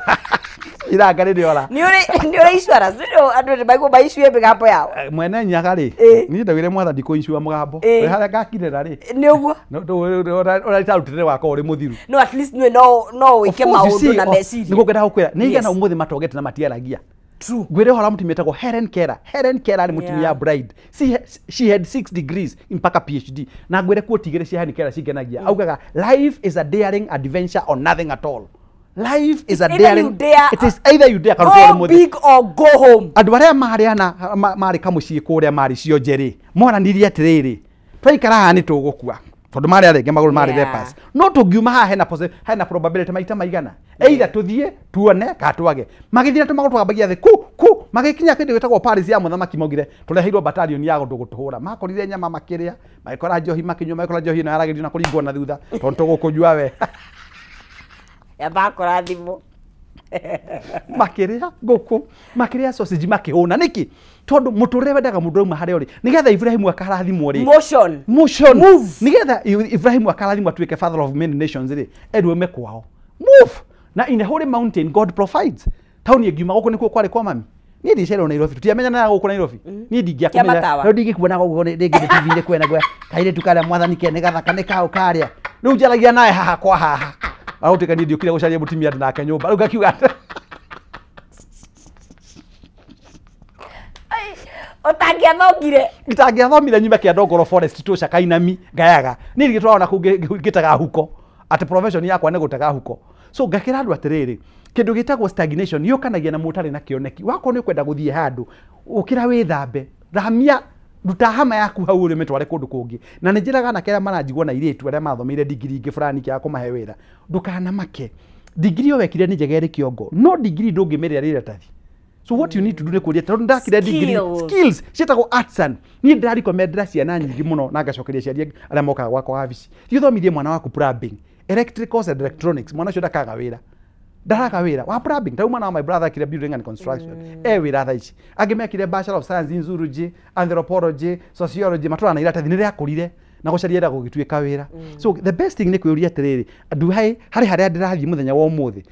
Iranga rĩrĩ ora. Nĩ ũrĩ insurance, nĩ andũ nĩ maigua maicue mĩgambo yao. Mwene Nyaga rĩ, Ĩ. niĩ ndaugire mwathani kũicua mũgambo. Ĩ. Wĩ harĩa ngakirĩra rĩ, Nĩ ũguo. ũrarutĩre wakwa ũrĩ mũthiru. No at least nĩ no Of wĩke course, you maũndũ see, na meciria. Nĩguo ngwendaga gũkwĩra nĩ igana ũmũthĩ matongete na matiaragia. True. Ngwĩre ũhoro wa mũtumia wĩtagwo Helen Keller. Helen Keller arĩ mũtumia bright. She had 6 degrees mpaka PhD. Na ngwĩre quote igĩrĩ cia Helen Keller cingenagia. Augaga, "Life is a daring adventure or nothing at all." Life is a It's either daring you dare- it is either you dare kana ũtũũre Go mũthĩ. big or go home. Andũ arĩa marĩ ana marĩ kamũciĩ kũrĩa marĩ cionje rĩ, moranirie atĩrĩrĩ, twaikara haha nĩ tũgũkua, tondũ marĩ arenge magũrũ, marĩ Yeah. lepers. No tũngiuma haha hena probability maita maigana, either tũthiĩ tuone kana twage. Magĩthiĩ na tũmagũrũ twagambagia thĩ ku ku, magĩkinya kĩndũ gĩtagwo Paris ya mũthamaki, maugire tũreheirwo battalion ya ũndũ gũtũhũra. Makorire nyama makĩrĩa, magĩkora njohi makĩnyua, magĩkora njohi ĩno yaragĩrio na kũringwo na thutha, tondũ tũgũkũnyua we. Yamba kũrathimwo. Makĩrĩa ngũkũ, makĩrĩa sausage, makĩhũna. Nĩkĩ? Tondũ mũtũrĩre wendaga mũndũ auma harĩa ũrĩ nĩgetha Ibrahimu akarathimwo rĩ. Motion. Motion. Move. Nĩgetha Ibrahimu akarathimwo atuĩke father of many nations rĩ, erwo eme kwao. Move. Na in a holy mountain God provides. Taũni ĩngiuma gũkũ nĩkuo kwarĩ kwa mami. Niĩ ndicereirwo Nairobi, tũtiamenyanaga gũkũ Nairobi. Niĩ ndingĩakũmenya. Kĩa matawa. Rĩu ndingĩkuona gũkũ rĩngĩ nĩ TV-inĩ kwena gwe kairĩtu karĩa mwathani kene gathaka nĩ kaũ karĩa. Rĩu njaragia nawe haha kwa haha. Agũtuĩka niĩ ndiũkire gũcaria mũtumia ndĩ nake nyũmba. Rĩu ngakiuga Ũtangĩathongire. Itangĩathomire nyume kĩa Ndongoro Forest tũca kainami ngayaga. Niĩ ngĩtwara na kũu ngĩtega huko. Atĩ profession yakwa nĩ gũtega huko. So ngakĩra andũ atĩrĩrĩ, kĩndũ gĩtagwo stagnation yũkanagia na mũtarĩ na kĩoneki. Wakorwo nĩ ũkwenda gũthiĩ handũ, ũkĩra wĩthambe, thamia, ruta hama yaku hau ũrĩ ũmĩtware kũndũ kũngĩ. Na nĩ njĩraga anake arĩa maranjigua na airĩtu arĩa mathomeire ndigiri ingĩ fulani kĩa kũmahe wĩra, ndũkanamake. Ndigiri ĩyo wekire nĩ njega ĩrĩ kĩongo, no ndigiri ndũngĩmĩrĩa rĩ iratathi. So what you need to do nĩ kũria, tondũ ndakire ndigiri Skills. Skills ciĩtagwo artisan. Niĩ ndĩrarecommendera ciana nyingĩ mũno na ngacokeria aciari arĩa mokaga gwakwa wabici. Thiĩ ũthomithie mwana waku plumbing, electricals and electronics, mwana ũcio ndakaga wĩra. Ndaraga wĩra wa plumbing. Ta rĩu mwana wa my brother akire building and construction, e wĩra thaa ici. Angĩ mekire bachelor of science in zoology, anthropology, sociology, matũraga na iratathi nĩ rĩakũrire na gũcaria ĩra gũgĩtuĩka wĩra. So the best thing nĩ kwĩyũria atĩrĩrĩ, ndu harĩ harĩa ndĩrathiĩ mũthenya wa ũmũthĩ.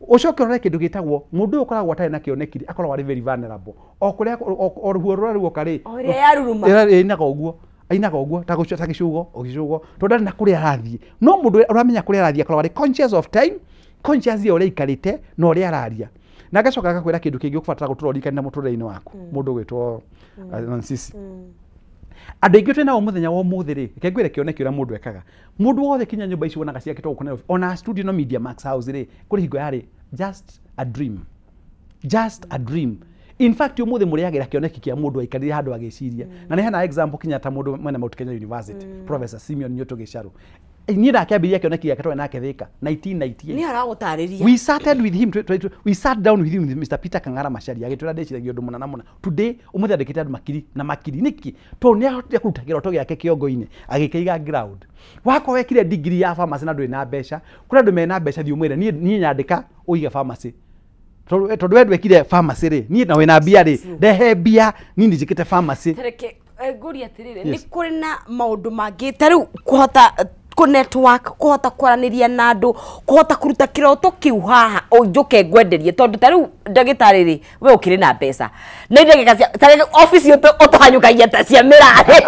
Ũcoke ũrore kĩndũ gĩtagwo mũndũ ũyũ ũkoragwo atarĩ na kĩoneki akoragwo arĩ very vulnerable. O kũrĩa o ruo rũrĩa ruoka rĩ, O ĩrĩa yaruruma. Ĩinaga ũguo, ainaga ũguo ta gũcio ta gĩcugo, o gĩcugo, tondũ ndarĩ na kũrĩa arathiĩ. No mũndũ ũramenya kũrĩa arathiĩ akoragwo arĩ conscious of time, conscious ya ũrĩa aikarĩte na ũrĩa araria. Na ngacoka ngakwĩra kĩndũ kĩngĩ ũkũbatara gũtũra ũririkane mũtũrĩre-inĩ waku, mũndũ ũgwĩtwo Nansisi. Andũ aingĩ twĩ nao mũthenya wa ũmũthĩ rĩ, reke ngwĩre kĩoneki ũrĩa mũndũ ekaga. Mũndũ wothe kinya nyũmba ici wonaga ciakĩtwo gũkũ Nairobi, ona studio no Media Max House rĩ, kũrĩ hingo yarĩ just a dream. Just a dream. In fact, ũmũthĩ mũrĩagĩra kĩoneki kĩa mũndũ aikarire handũ agĩciria. Na nĩ hena example kinya ta mũndũ mwene Mount Kenya University, Professor Simeon Nyoto Gĩcarũ. Niĩ ndakĩambĩrĩria kĩoneki gĩake twarĩ nake Thĩka 1998. Nĩ aragũtarĩria. We started with him, we sat down with him, with Mr. Peter Kang'ara Macharia, agĩtwĩra ndĩciragia ũndũ mũna na mũna. Today, ũmũthĩ andĩkĩte andũ makiri na makiri. Nĩkĩ? Tondũ nĩ ahotire kũruta kĩroto gĩake kĩongo-inĩ, agĩkĩiga ground. Wakorwo wekire degree ya pharmacy na ndũrĩ na mbeca, kũrĩ andũ mena mbeca thiĩ ũmwĩre, niĩ nyandĩka ũige pharmacy. Tondũ we ndwekire pharmacy rĩ, niĩ na wĩna mbia rĩ, ndehe mbia, niĩ nĩnjĩkĩte pharmacy. Tareke ngũrie atĩrĩrĩ, Yes. nĩ kũrĩ na maũndũ mangĩ ta rĩu kũhota kũ network, kũhota kwaranĩria na andũ, kũhota kũruta kĩroto kĩu haha njũke ngwenderie, tondũ ta rĩu ndagĩtarĩ rĩ, we ũkĩrĩ na mbeca na ndagĩka cia ta rĩu obici ũtũhanyũkagia ta cia mĩrarĩ.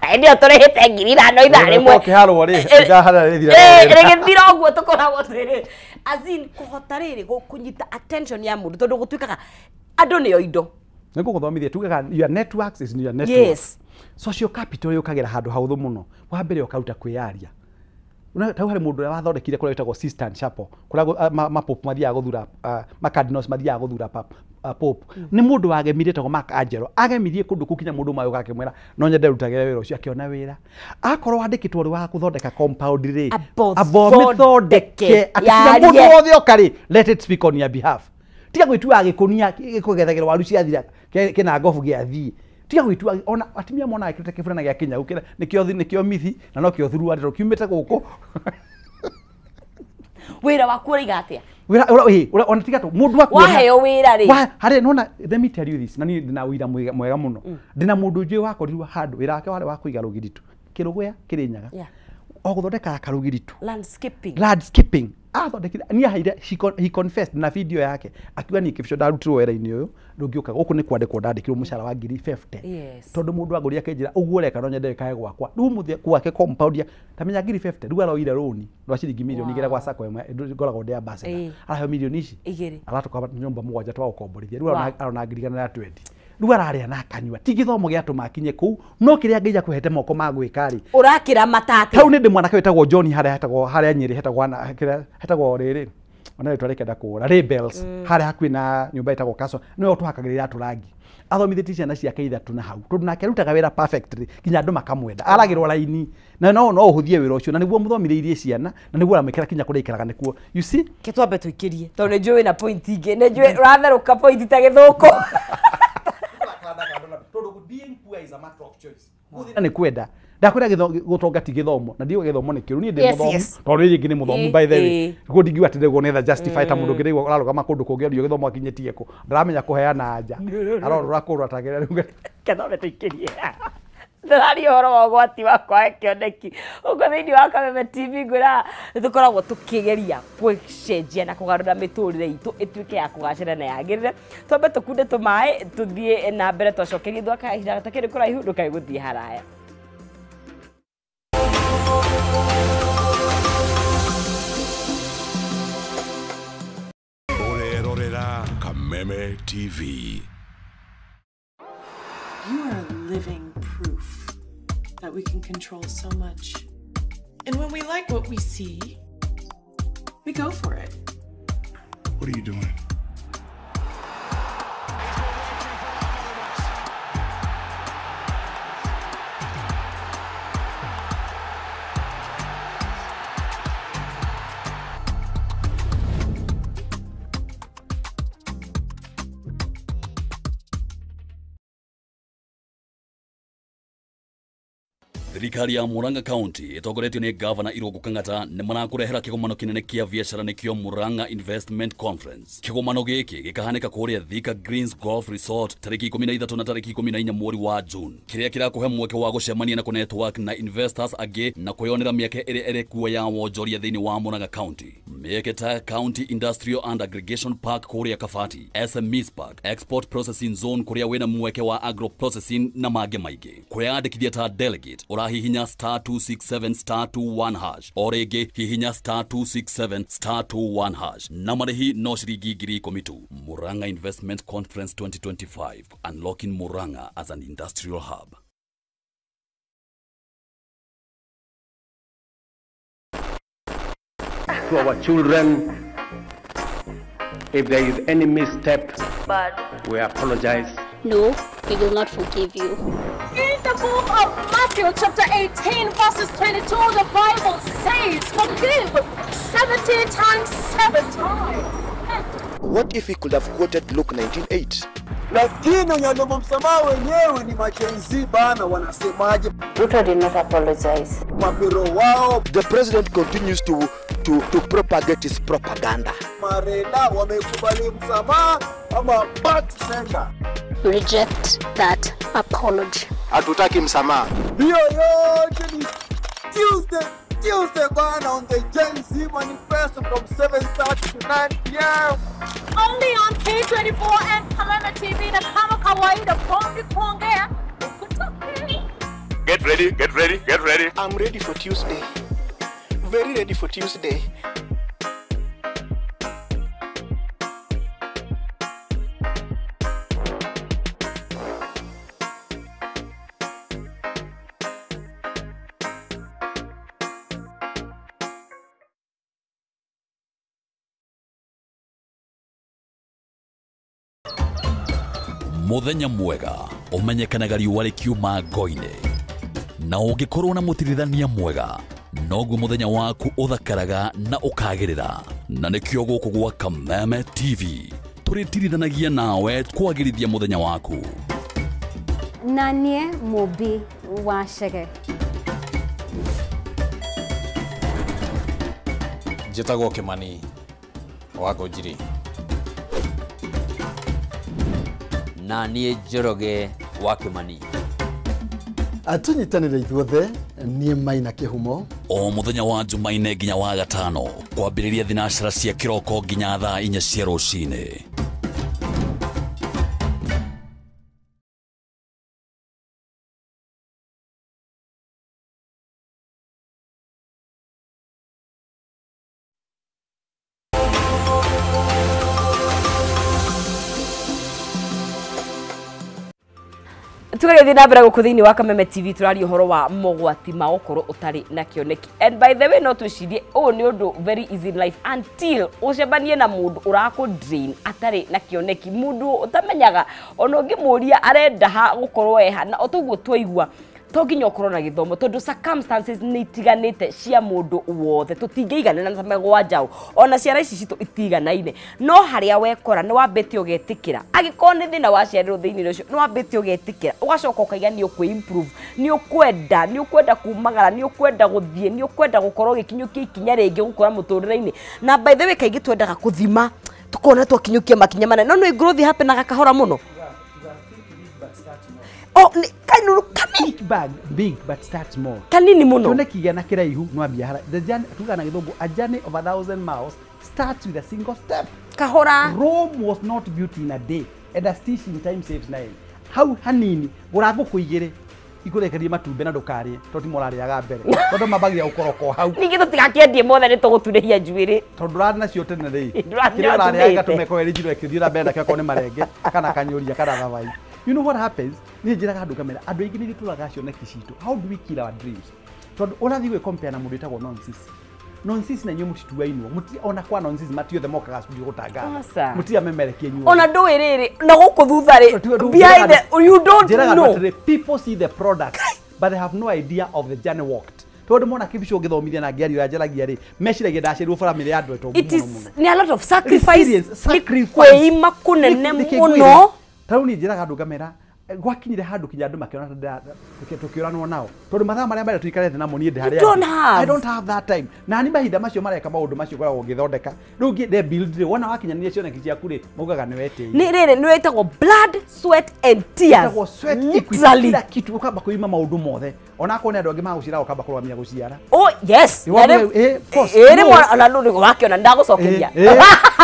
Hĩndĩ ĩyo tũrĩhĩte 5,000 ithaa rĩmwe. Ũkĩharwo rĩ, ithaa harĩa rĩthira rĩrĩ. Rĩgĩthira ũguo tũkoragwo twĩrĩ. As in, kũhota rĩrĩ kũnyita attention ya mũndũ, tondũ gũtuĩkaga andũ nĩo indo. Nĩ ngũgũthomithia, tugaga your networks is your network. Yes. Social capital yũkagĩra handũ hahũthũ mũno. Wa mbere ũkaruta kwĩyaria. Ta harĩ mũndũ ũrĩa wathondekire kũrĩa wĩtagwo Sistine Chapel, kũrĩa ma pope mathiaga gũthura, ma cardinals mathiaga gũthura pope. Nĩ mũndũ wagemire wĩtagwo Mark Angelo. Agemirie kũndũ kũu kinya mũndũ ũmwe agĩũka akĩmwĩra no nyende rutagĩre wĩra ũcio, akĩona wĩra. Akorwo wandĩkĩtwo ũrĩ wa gũthondeka compound rĩ, Abo abo mĩthondeke. Atĩ kinya Yarie. mũndũ wothe oka rĩ, let it speak on your behalf. Tiga gwĩtua gĩkũnia gĩkũgethagĩrwo waru ciathira kĩna ngobu gĩathiĩ. Tiga gwĩtua ona atumia monaga kĩrĩa kĩburana gĩa Kenya gũkĩra nĩkĩo mithi na nokĩo thuruarĩ tondũ kiumĩte gũkũ. Wĩra waku ũraiga atĩa? Wĩra, ũra, ĩ, ũra, ona tiga tũ, mũndũ akuona. Waheo wĩra rĩ. Wa, harĩ, nona, let me tell you this, na niĩ ndĩna ũira mwega mũno. Ndĩna mũndũ njũĩ wakorirwo handũ, wĩra wake warĩ wa kũiga rũgiri tu. Kĩrũgũya, Kĩrĩnyaga. O gũthondekaga karũgiri tu. Landscaping. Landscaping. Athondekire, niĩ aheire, he confessed na video yake. Akiuga niĩ kĩbico ndarutirwo wĩra-inĩ ũyũ, ndũngĩũka gũkũ nĩ kwandĩkwo ndandĩkirwo mũcara wa ngiri 50. Yes. Tondũ mũndũ angũria akĩnjĩra ũguo ũreka no nyende wĩkage gwakwa. Rĩu ũmũthĩ gwake compound ya, ta menya ngiri 50, rĩu aroire rũni rwa ciringi mirioni igĩrĩ gwa sacco ĩmwe, ngoragwo ndĩ ambassador. Araheo mirioni ici. Igĩrĩ. Aratũka nyũmba mũgwanja twa gũkomborithia. Rĩu Wow. arona ngiri igana rĩa 20. Rĩu ararĩa na akanyua. Ti gĩthomo gĩatũma akinye kũu, no kĩrĩa Ngai akũhete moko ma gwĩka rĩ. Ũrakĩra matata. Hau nĩ ndĩ mwanake wĩtagwo John harĩa hetagwo, harĩa Nyĩrĩ hetagwo na, kĩrĩa, hetagwo rĩrĩ. Ona rĩtwa rĩkenda kũũra, Rebels, harĩa hakuhĩ na nyũmba ĩtagwo Castle, nĩwe ũtũhakagĩra iratũ rangi. Athomithĩtie ciana ciake ithatũ na hau, tondũ nake arutaga wĩra perfectly, nginya andũ makamwenda. Aragĩrwo raini, na no ũhũthie wĩra ũcio, na nĩguo mũthomithĩirie ciana, na nĩguo ũramwĩkĩra kinya kũrĩa aikaraga nĩkuo. You see? Ke twambe tũikĩrie, tondũ nĩ njũĩ wĩna point ingĩ, nĩ njũĩ ũratherũka point ta gĩthũkũ. Tondũ being poor is a matter of choice. Gũthĩna nĩ kwenda. Ndakwĩra gũtonga ti gĩthomo na ndiuga gĩthomo nĩ kĩũru, niĩ ndĩ mũthomu tondũ niĩ rĩngĩ nĩ mũthomu by the way. Koguo ndingiuga atĩ nĩguo nĩgetha justify ta mũndũ ũngĩ ndĩraigua ũrarũgama kũndũ kũngĩ ario gĩthomo akinyĩtie kũ, ndaramenya kũheana anja arorũra kũrũra tagĩrĩa rĩu kethome tũikĩrie. Ndĩraria ũhoro wa ũgwati wa kwaga kĩoneki ũguo thĩinĩ wa Kameme TV ngwĩra nĩtũkoragwo tũkĩgeria gũcenjia na kũgarũra mĩtũrĩre itũ ĩtuĩke ya kũgacĩra na yagĩrĩre. Twambe tũkunde tũmaĩ tũthiĩ na mbere twacokerie thutha kahinda gatakĩrĩ kũraihu, ndũkae gũthiĩ haraya. Ũrerorera Kameme TV. You are living proof that we can control so much. And when we like what we see, we go for it. What are you doing? Thirikari ya Murang'a County ĩtongoretio nĩ Gavana Irũngũ Kang'ata nĩ marakũrehera kĩgomano kĩnene kĩa biacara nĩkĩo Murang'a Investment Conference. Kĩgomano gĩkĩ gĩkahanĩka kũrĩa Thika Greens Golf Resort tarĩki 13 na tarĩki 14 mweri wa June, kĩrĩa kĩrakũhe mweke wa gũcemania na kũnetwork na investors angĩ na kwĩyonera mĩeke ĩrĩa ĩrĩ kuo ya wonjoria thĩinĩ wa Murang'a County. Mĩeke ta County Industrial and Aggregation Park kũrĩa Kabati, SMEs Park, Export Processing Zone kũrĩa wĩna mweke wa agro processing na mangĩ maingĩ. Kwĩyandĩkithia ta delegate hihinya star 267 star 21 hash o rĩngĩ hihinya star 267 star 21 hash na marĩhi no ciringi 10,000 tu. Murang'a Investment Conference 2025, unlocking Murang'a as an industrial hub. To our children, if there is any misstep, but we apologize. No, we will not forgive you. In the book of Matthew chapter 18 verses 22, the Bible says, forgive 70 times 7 times. What if he could have quoted Luke 19:8? Lakini wenye msamaha wenyewe ni machenzi bana, wanasemaje? Ruto did not apologize. Mapiro wao. The president continues to propagate his propaganda. Mareda wamekubali msamaha ama back to center. Reject that apology. Hatutaki msamaha. Hiyo yote ni Tuesday bana on the Gen Z Manifesto from 7:30 to 9 p.m. Only on K24 and Kameme TV na kama kawaida pombe kuongea ukutoke. Get ready, get ready, get ready. I'm ready for Tuesday. Very ready for Tuesday. Muthenya mwega umenyekanaga riũa rĩkiuma ngo-inĩ, na ũngĩkorwo na mũtirithania mwega noguo muthenya waku ũthakaraga na ũkagĩrĩra. Na nĩkĩo gũkũ gwa Kameme TV tũrĩtirithanagia nawe kwagĩrithia muthenya waku. Na niĩ Mũmbi wa Chege. Njĩtagwo Kĩmani wa Ngũnjiri. Na niĩ Njoroge wa Kĩmani. Atunyitanĩre ithuothe niĩ Maina Kĩhumo. O muthenya wa Jumaine nginya wa gatano kwambĩrĩria thinacara cia kĩroko nginya thaa 4 cia rũcinĩ. Tugagĩthiĩ na mbere gũkũ thĩinĩ wa Kameme TV tũraria ũhoro wa mogwati ma gũkorwo ũtarĩ na kĩoneki. And by the way no twĩcirie ũũ nĩ ũndũ very easy in life until ũcemanie na mũndũ ũrakũ drain atarĩ na kĩoneki, mũndũ ũtamenyaga ona ũngĩmũria arenda ha gũkorwo eha na o toguo twaigua To nginya ũkorwo na gĩthomo tondũ circumstances nĩ itiganĩte cia mũndũ wothe, tũtingĩiganana ta megwa njaũ, ona ciana ici citũ itiganaine. No harĩa wekora nĩ wambĩtie ũgetĩkĩra, angĩkorwo nĩ thĩna waciarirwo thĩinĩ ũcio nĩ wambĩtie ũgetĩkĩra, ũgacoka ũkaiga nĩ ũkwĩ improve, nĩ ũkwenda kumagara, nĩ ũkwenda gũthiĩ, nĩ ũkwenda gũkorwo ũgĩkinyũkia ikinya rĩngĩ gũkũra mũtũrĩre-inĩ. Na by the way kaingĩ twendaga kũthima tukona twakinyũkia makinya manene, no nĩ growth happenaga kahora mũno. Oh, ni kanuru kani big bag big but start small. Kanini muno. Kioneki gĩa na kĩraihu no ambia hara. The journey tuga na gĩthũngũ, a journey of 1,000 miles starts with a single step. Kahora. Rome was not built in a day and a stitch in time saves nine. Hau hanini gũra ngũkũ igĩrĩ ikũrekerie matumbĩ na ndũkarĩe tondũ ti mũrarĩaga mbere, tondũ mambagia gũkoroko hau. Ningĩ tũtigakĩendie mothe nĩ tũgũturĩhia njuĩrĩ tondũ ndũrarĩ nacio tene rĩ, kĩrĩa ũrarĩaga gatũme ko ĩrĩ njirũ ĩkĩthiĩ na mbere nakĩo akorwo nĩ marenge kana kanyũria kana thabai. You know what happens? Nĩ njĩraga andũ ngamera andũ aingĩ nĩ tũraga cioneki citũ. How do we kill our dreams? Tondũ ũrathiĩ gwĩ compare na mũndũ wĩtagwo Nonsis. Nonsis na inyuĩ mũtituainwo, mũti ona kwa Nonsis matiothe mokaga studio gũtangatha, mũtia memerekie inyuĩ ona ndũĩ rĩrĩ na gũkũ thutha rĩ behind the, you don't know. People see the product but they have no idea of the journey walked. Tondũ mona kĩbico ũngĩthomithia na ngĩaria ũrĩa njaragia rĩ, meciragia ndaciarirwo bamĩrĩ ya andũ etongu It mũno is mũno. nĩ a lot of sacrifice, Sacrifice. kwĩima kũnene mũno. Ta rĩu niĩ njĩraga andũ ngamera gwakinyire handũ kinya andũ makĩona tũkĩũranwo nao tondũ mathaa marĩa marĩa tũikare thĩ namo niĩ ndĩ harĩa I don't have that time. Na ni mahinda macio mareka maũndũ macio ngoragwo ngĩthondeka rĩu ngĩ build rĩ, wona wakinyanĩria cioneki ciaku rĩ, maugaga nĩ wetĩire. Nĩ rĩrĩ nĩ wĩtagwo blood, sweat and tears. Wĩtagwo sweat equity, kila kitu ũkamba kwĩima maũndũ mothe, ona akorwo nĩ andũ angĩ magũciara ũkamba kũrũgamia gũciara. Oh yes, ĩrĩ mwana ona ndũrĩ wakĩona ndagũcokeria.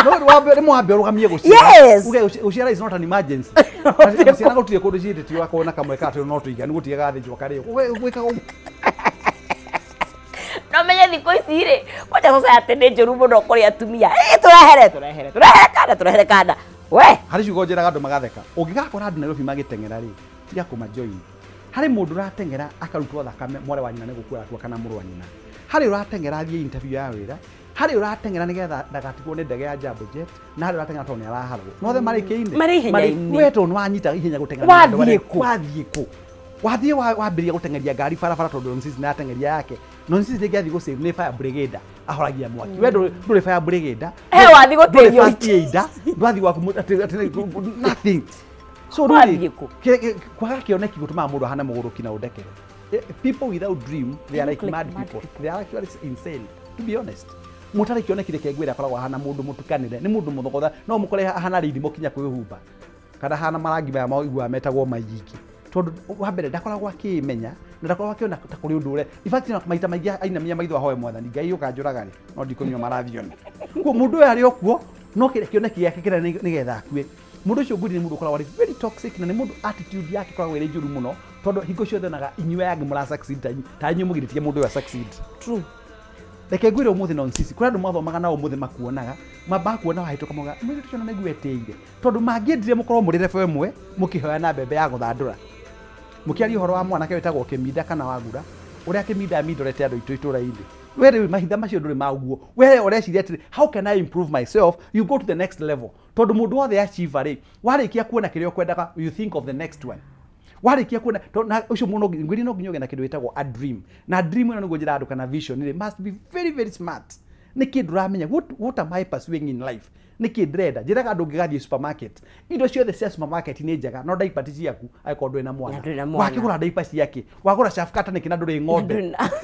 No rĩmwe wambe ũrũgamie gũciara. Uge gũciara is not an emergency. Ciana gũtirĩ kũndũ ciĩtĩtio akorwo na kamwe ka no tũiganu gũtirĩ gathĩnjwo karĩo gwĩkaga ũguo. No menye thikũ ici rĩ, kwanja society nĩ njũru mũno kũrĩ atumia. Tũrehere tũrehere tũrehere kana tũrehere kana we. Harĩ ciugo njĩraga andũ magatheka, ũngĩgakora andũ Nairobi magĩteng'era rĩ, tiga kũmajoin. Harĩ mũndũ ũrateng'era akarutwo thakame mwarĩ wa nyina nĩ gũkua arakua kana mũrũ wa nyina. Harĩ ũrateng'era athiĩ interview ya wĩra, harĩ ũrateng'era nĩgetha ndagatigwo nĩ ndege ya Jambo Jet, na harĩ ũrateng'era tondũ nĩ araharwo. No othe marĩ kĩinĩ. Marĩ ihenya-inĩ. We tondũ nĩwanyita ihenya gũteng'era na andũ arĩa- Wathiĩ kũ? Wathiĩ wambĩrĩria gũteng'eria ngari barabara tondũ Nonsis nĩ ateng'eria yake. Nonsis rĩngĩ athiĩ gũsave nĩ fire brigade ahoragia mwaki. We ndũrĩ fire brigade. He wathiĩ gũteithio. Ndũrĩ first aider, ndwathiĩ gwaku nothing. So rĩu kwaga kĩoneki gũtũmaga mũndũ ahane mũgũrũki na ũndekere. People without dream, they are like mad people. They are actually insane, to be honest. Mũtarĩ kĩoneki reke ngwĩre akoragwo ahana mũndũ mũtukanĩre, nĩ mũndũ mũthogotha, no mũkore ahana rĩithimo kinya kwĩhumba. Kana ahana marangi maya maiguaga metagwo maiyingi. Tondũ wa mbere ndakoragwo akĩmenya na ndakoragwo akĩona ta kũrĩ ũndũ ũrĩa. In fact maita maingĩ ainamia maitho ahoe mwathani Ngai ũkanjũraga rĩ, no ndikũnyua marathiona. Kuo mũndũ ũyũ arĩ o kuo, no kĩoneki gĩake kĩnene nĩgetha akue. Mũndũ ũcio ngwĩrire nĩ mũndũ ũkoragwo arĩ very toxic na nĩ mũndũ attitude yake ĩkoragwo ĩrĩ njũru mũno tondũ hingo ciothe onaga inyuĩ aya angĩ mũra succeed ta inyuĩ mũgirĩtie mũndũ ũyũ succeed. True. Reke ngwĩre ũmũthĩ Nonsis, kũrĩ andũ mathomaga nao ũmũthĩ makuonaga, mambaga kuona wahĩtũka maugaga mũirĩtu ũcio na nĩguo etĩire. Tondũ mangĩendire mũkorwo mũrĩ level ĩmwe mũkĩhoya na mbembe ya gũthandũra. Mũkĩaria ũhoro wa mwanake wĩtagwo Kĩminda kana Wagura, ũrĩa Kĩminda amindorete andũ aitũ itũra-inĩ. We rĩu mahinda macio ndũrĩ ma ũguo. We ũreciria atĩrĩ, how can I improve myself? You go to the next level. Tondũ mũndũ wothe achiever rĩ, warĩkia kuona kĩrĩa ũkwendaga, you think of the next one. Warĩkia kuona na ũcio mũno ngwĩrire no nginya ũgĩe na kĩndũ gĩtagwo a dream. Na dream ĩno nĩguo njĩra andũ kana vision rĩ, must be very very smart. Nĩkĩ ndũramenya what am I pursuing in life? Nĩkĩ ndĩrenda? Njĩraga andũ ũngĩgathiĩ supermarket, indo ciothe cia supermarket nĩ njega, no diaper ti ciaku angĩkorwo ndũrĩ na mwana. Wakĩgũra diaper ciake, wagũra Shafkata nĩkĩ na ndũrĩ ng'ombe?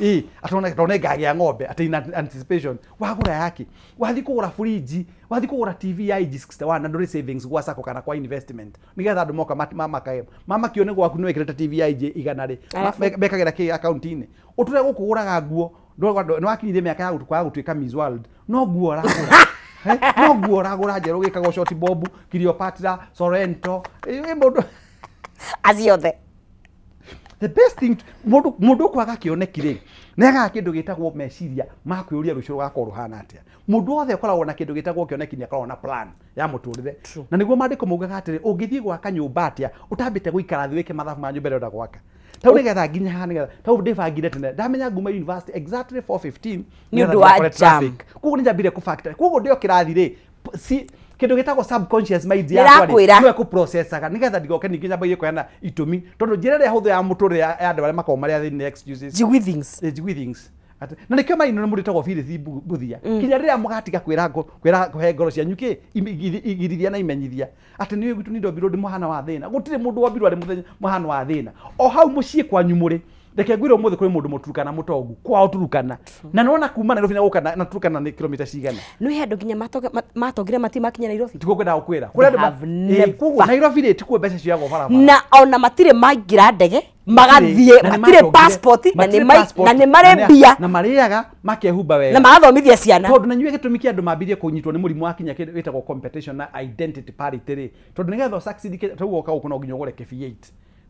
Ĩ, atĩ tondũ nĩngagĩa ng'ombe atĩ in anticipation. Wagũra yake, wathiĩ kũgũra fridge, wathiĩ kũgũra TV ya inch 61 na ndũrĩ savings gwa sacco kana kwa investment. Nĩgetha andũ moka mamakae. Mamakio nĩ gwaku nĩ wĩkĩrĩte TV ya inch 100 rĩ, mekagĩra kĩ akaunti-inĩ. Ũtũre gũkũ ũgũraga nguo, nĩ wakinyirie mĩaka ya kwaga gũtuĩka Miss World, no nguo ũragũra. No nguo ũragũra njerũ gĩkagwo short bob, Cleopatra, Sorrento, mũndũ aciothe. The best thing mũndũ ũkwaga kĩoneki rĩ, nĩ agaga kĩndũ gĩtagwo meciria ma kwĩyũria rũciũ rũgakorwo rũhana atĩa. Mũndũ wothe ũkoragwo na kĩndũ gĩtagwo kĩoneki nĩ akoragwo na plan ya mũtũrĩre. Na nĩguo maandĩko maugaga atĩrĩ, ũngĩthiĩ gwaka nyũmba atĩa ũtambĩte gũikara thĩ wĩke mathabu ma nyũmba ĩrĩa ũrenda gwaka. Tau nĩgetha nginya haha nĩgetha tau ndĩbangire tene ndamenya nguma university exactly 4:15 nĩ ũndũ wa jam. Koguo nĩnjambire kũ factor. Koguo ndĩ o kĩrathi rĩ, si Kĩndũ gĩtagwo subconscious mind yakwa rĩ nĩwe kũprocessaga nĩgetha ndigoke ningĩ nyambagie kũheana itũmi tondũ njĩra ĩrĩa hũthũ ya mũtũrĩre ya andũ arĩa makoragwo marĩ athĩni nĩ excuses. Njigui things. Njigui things. Na nĩkĩo maino nĩ mũndũ wĩtagwo Phyllis Mbuthia kinya rĩrĩa mũgatiga kwĩra kũhe ngoro cianyu kĩ igirithia na imenyithia atĩ nĩ gwitũ nĩ ndombirwo ndĩ mũhana wa thĩna. Gũtirĩ mũndũ wombirwo arĩ mũthenya mũhano wa thĩna. O hau mũciĩ kwanyu mũrĩ reke ngwĩre ũmũthĩ kũrĩ mũndũ mũturukana mũtongu kwao Turukana na nĩwona kuma Nairobi na gũka na Turukana nĩ kilomita cigana. Nĩ he andũ nginya matongire matirĩ makinya Nairobi. Tiguo ngwendaga gũkwĩra kũrĩ andũ Nairobi rĩ tikuo mbeca cioyagwo barabara na ona matirĩ maingĩra ndege magathiĩ matirĩ passport na nĩ marĩ mbia na marĩaga makehumba wega na magathomithia ciana. Tondũ na inyuĩ gĩtũmi kĩa andũ mambirie kũnyitwo nĩ mũrimũ wa kinya kĩndũ wĩtagwo competition na identity parity rĩ tondũ nĩgetha ũsucceed tau woka gũkũ no nginya ũgũre kĩ-V8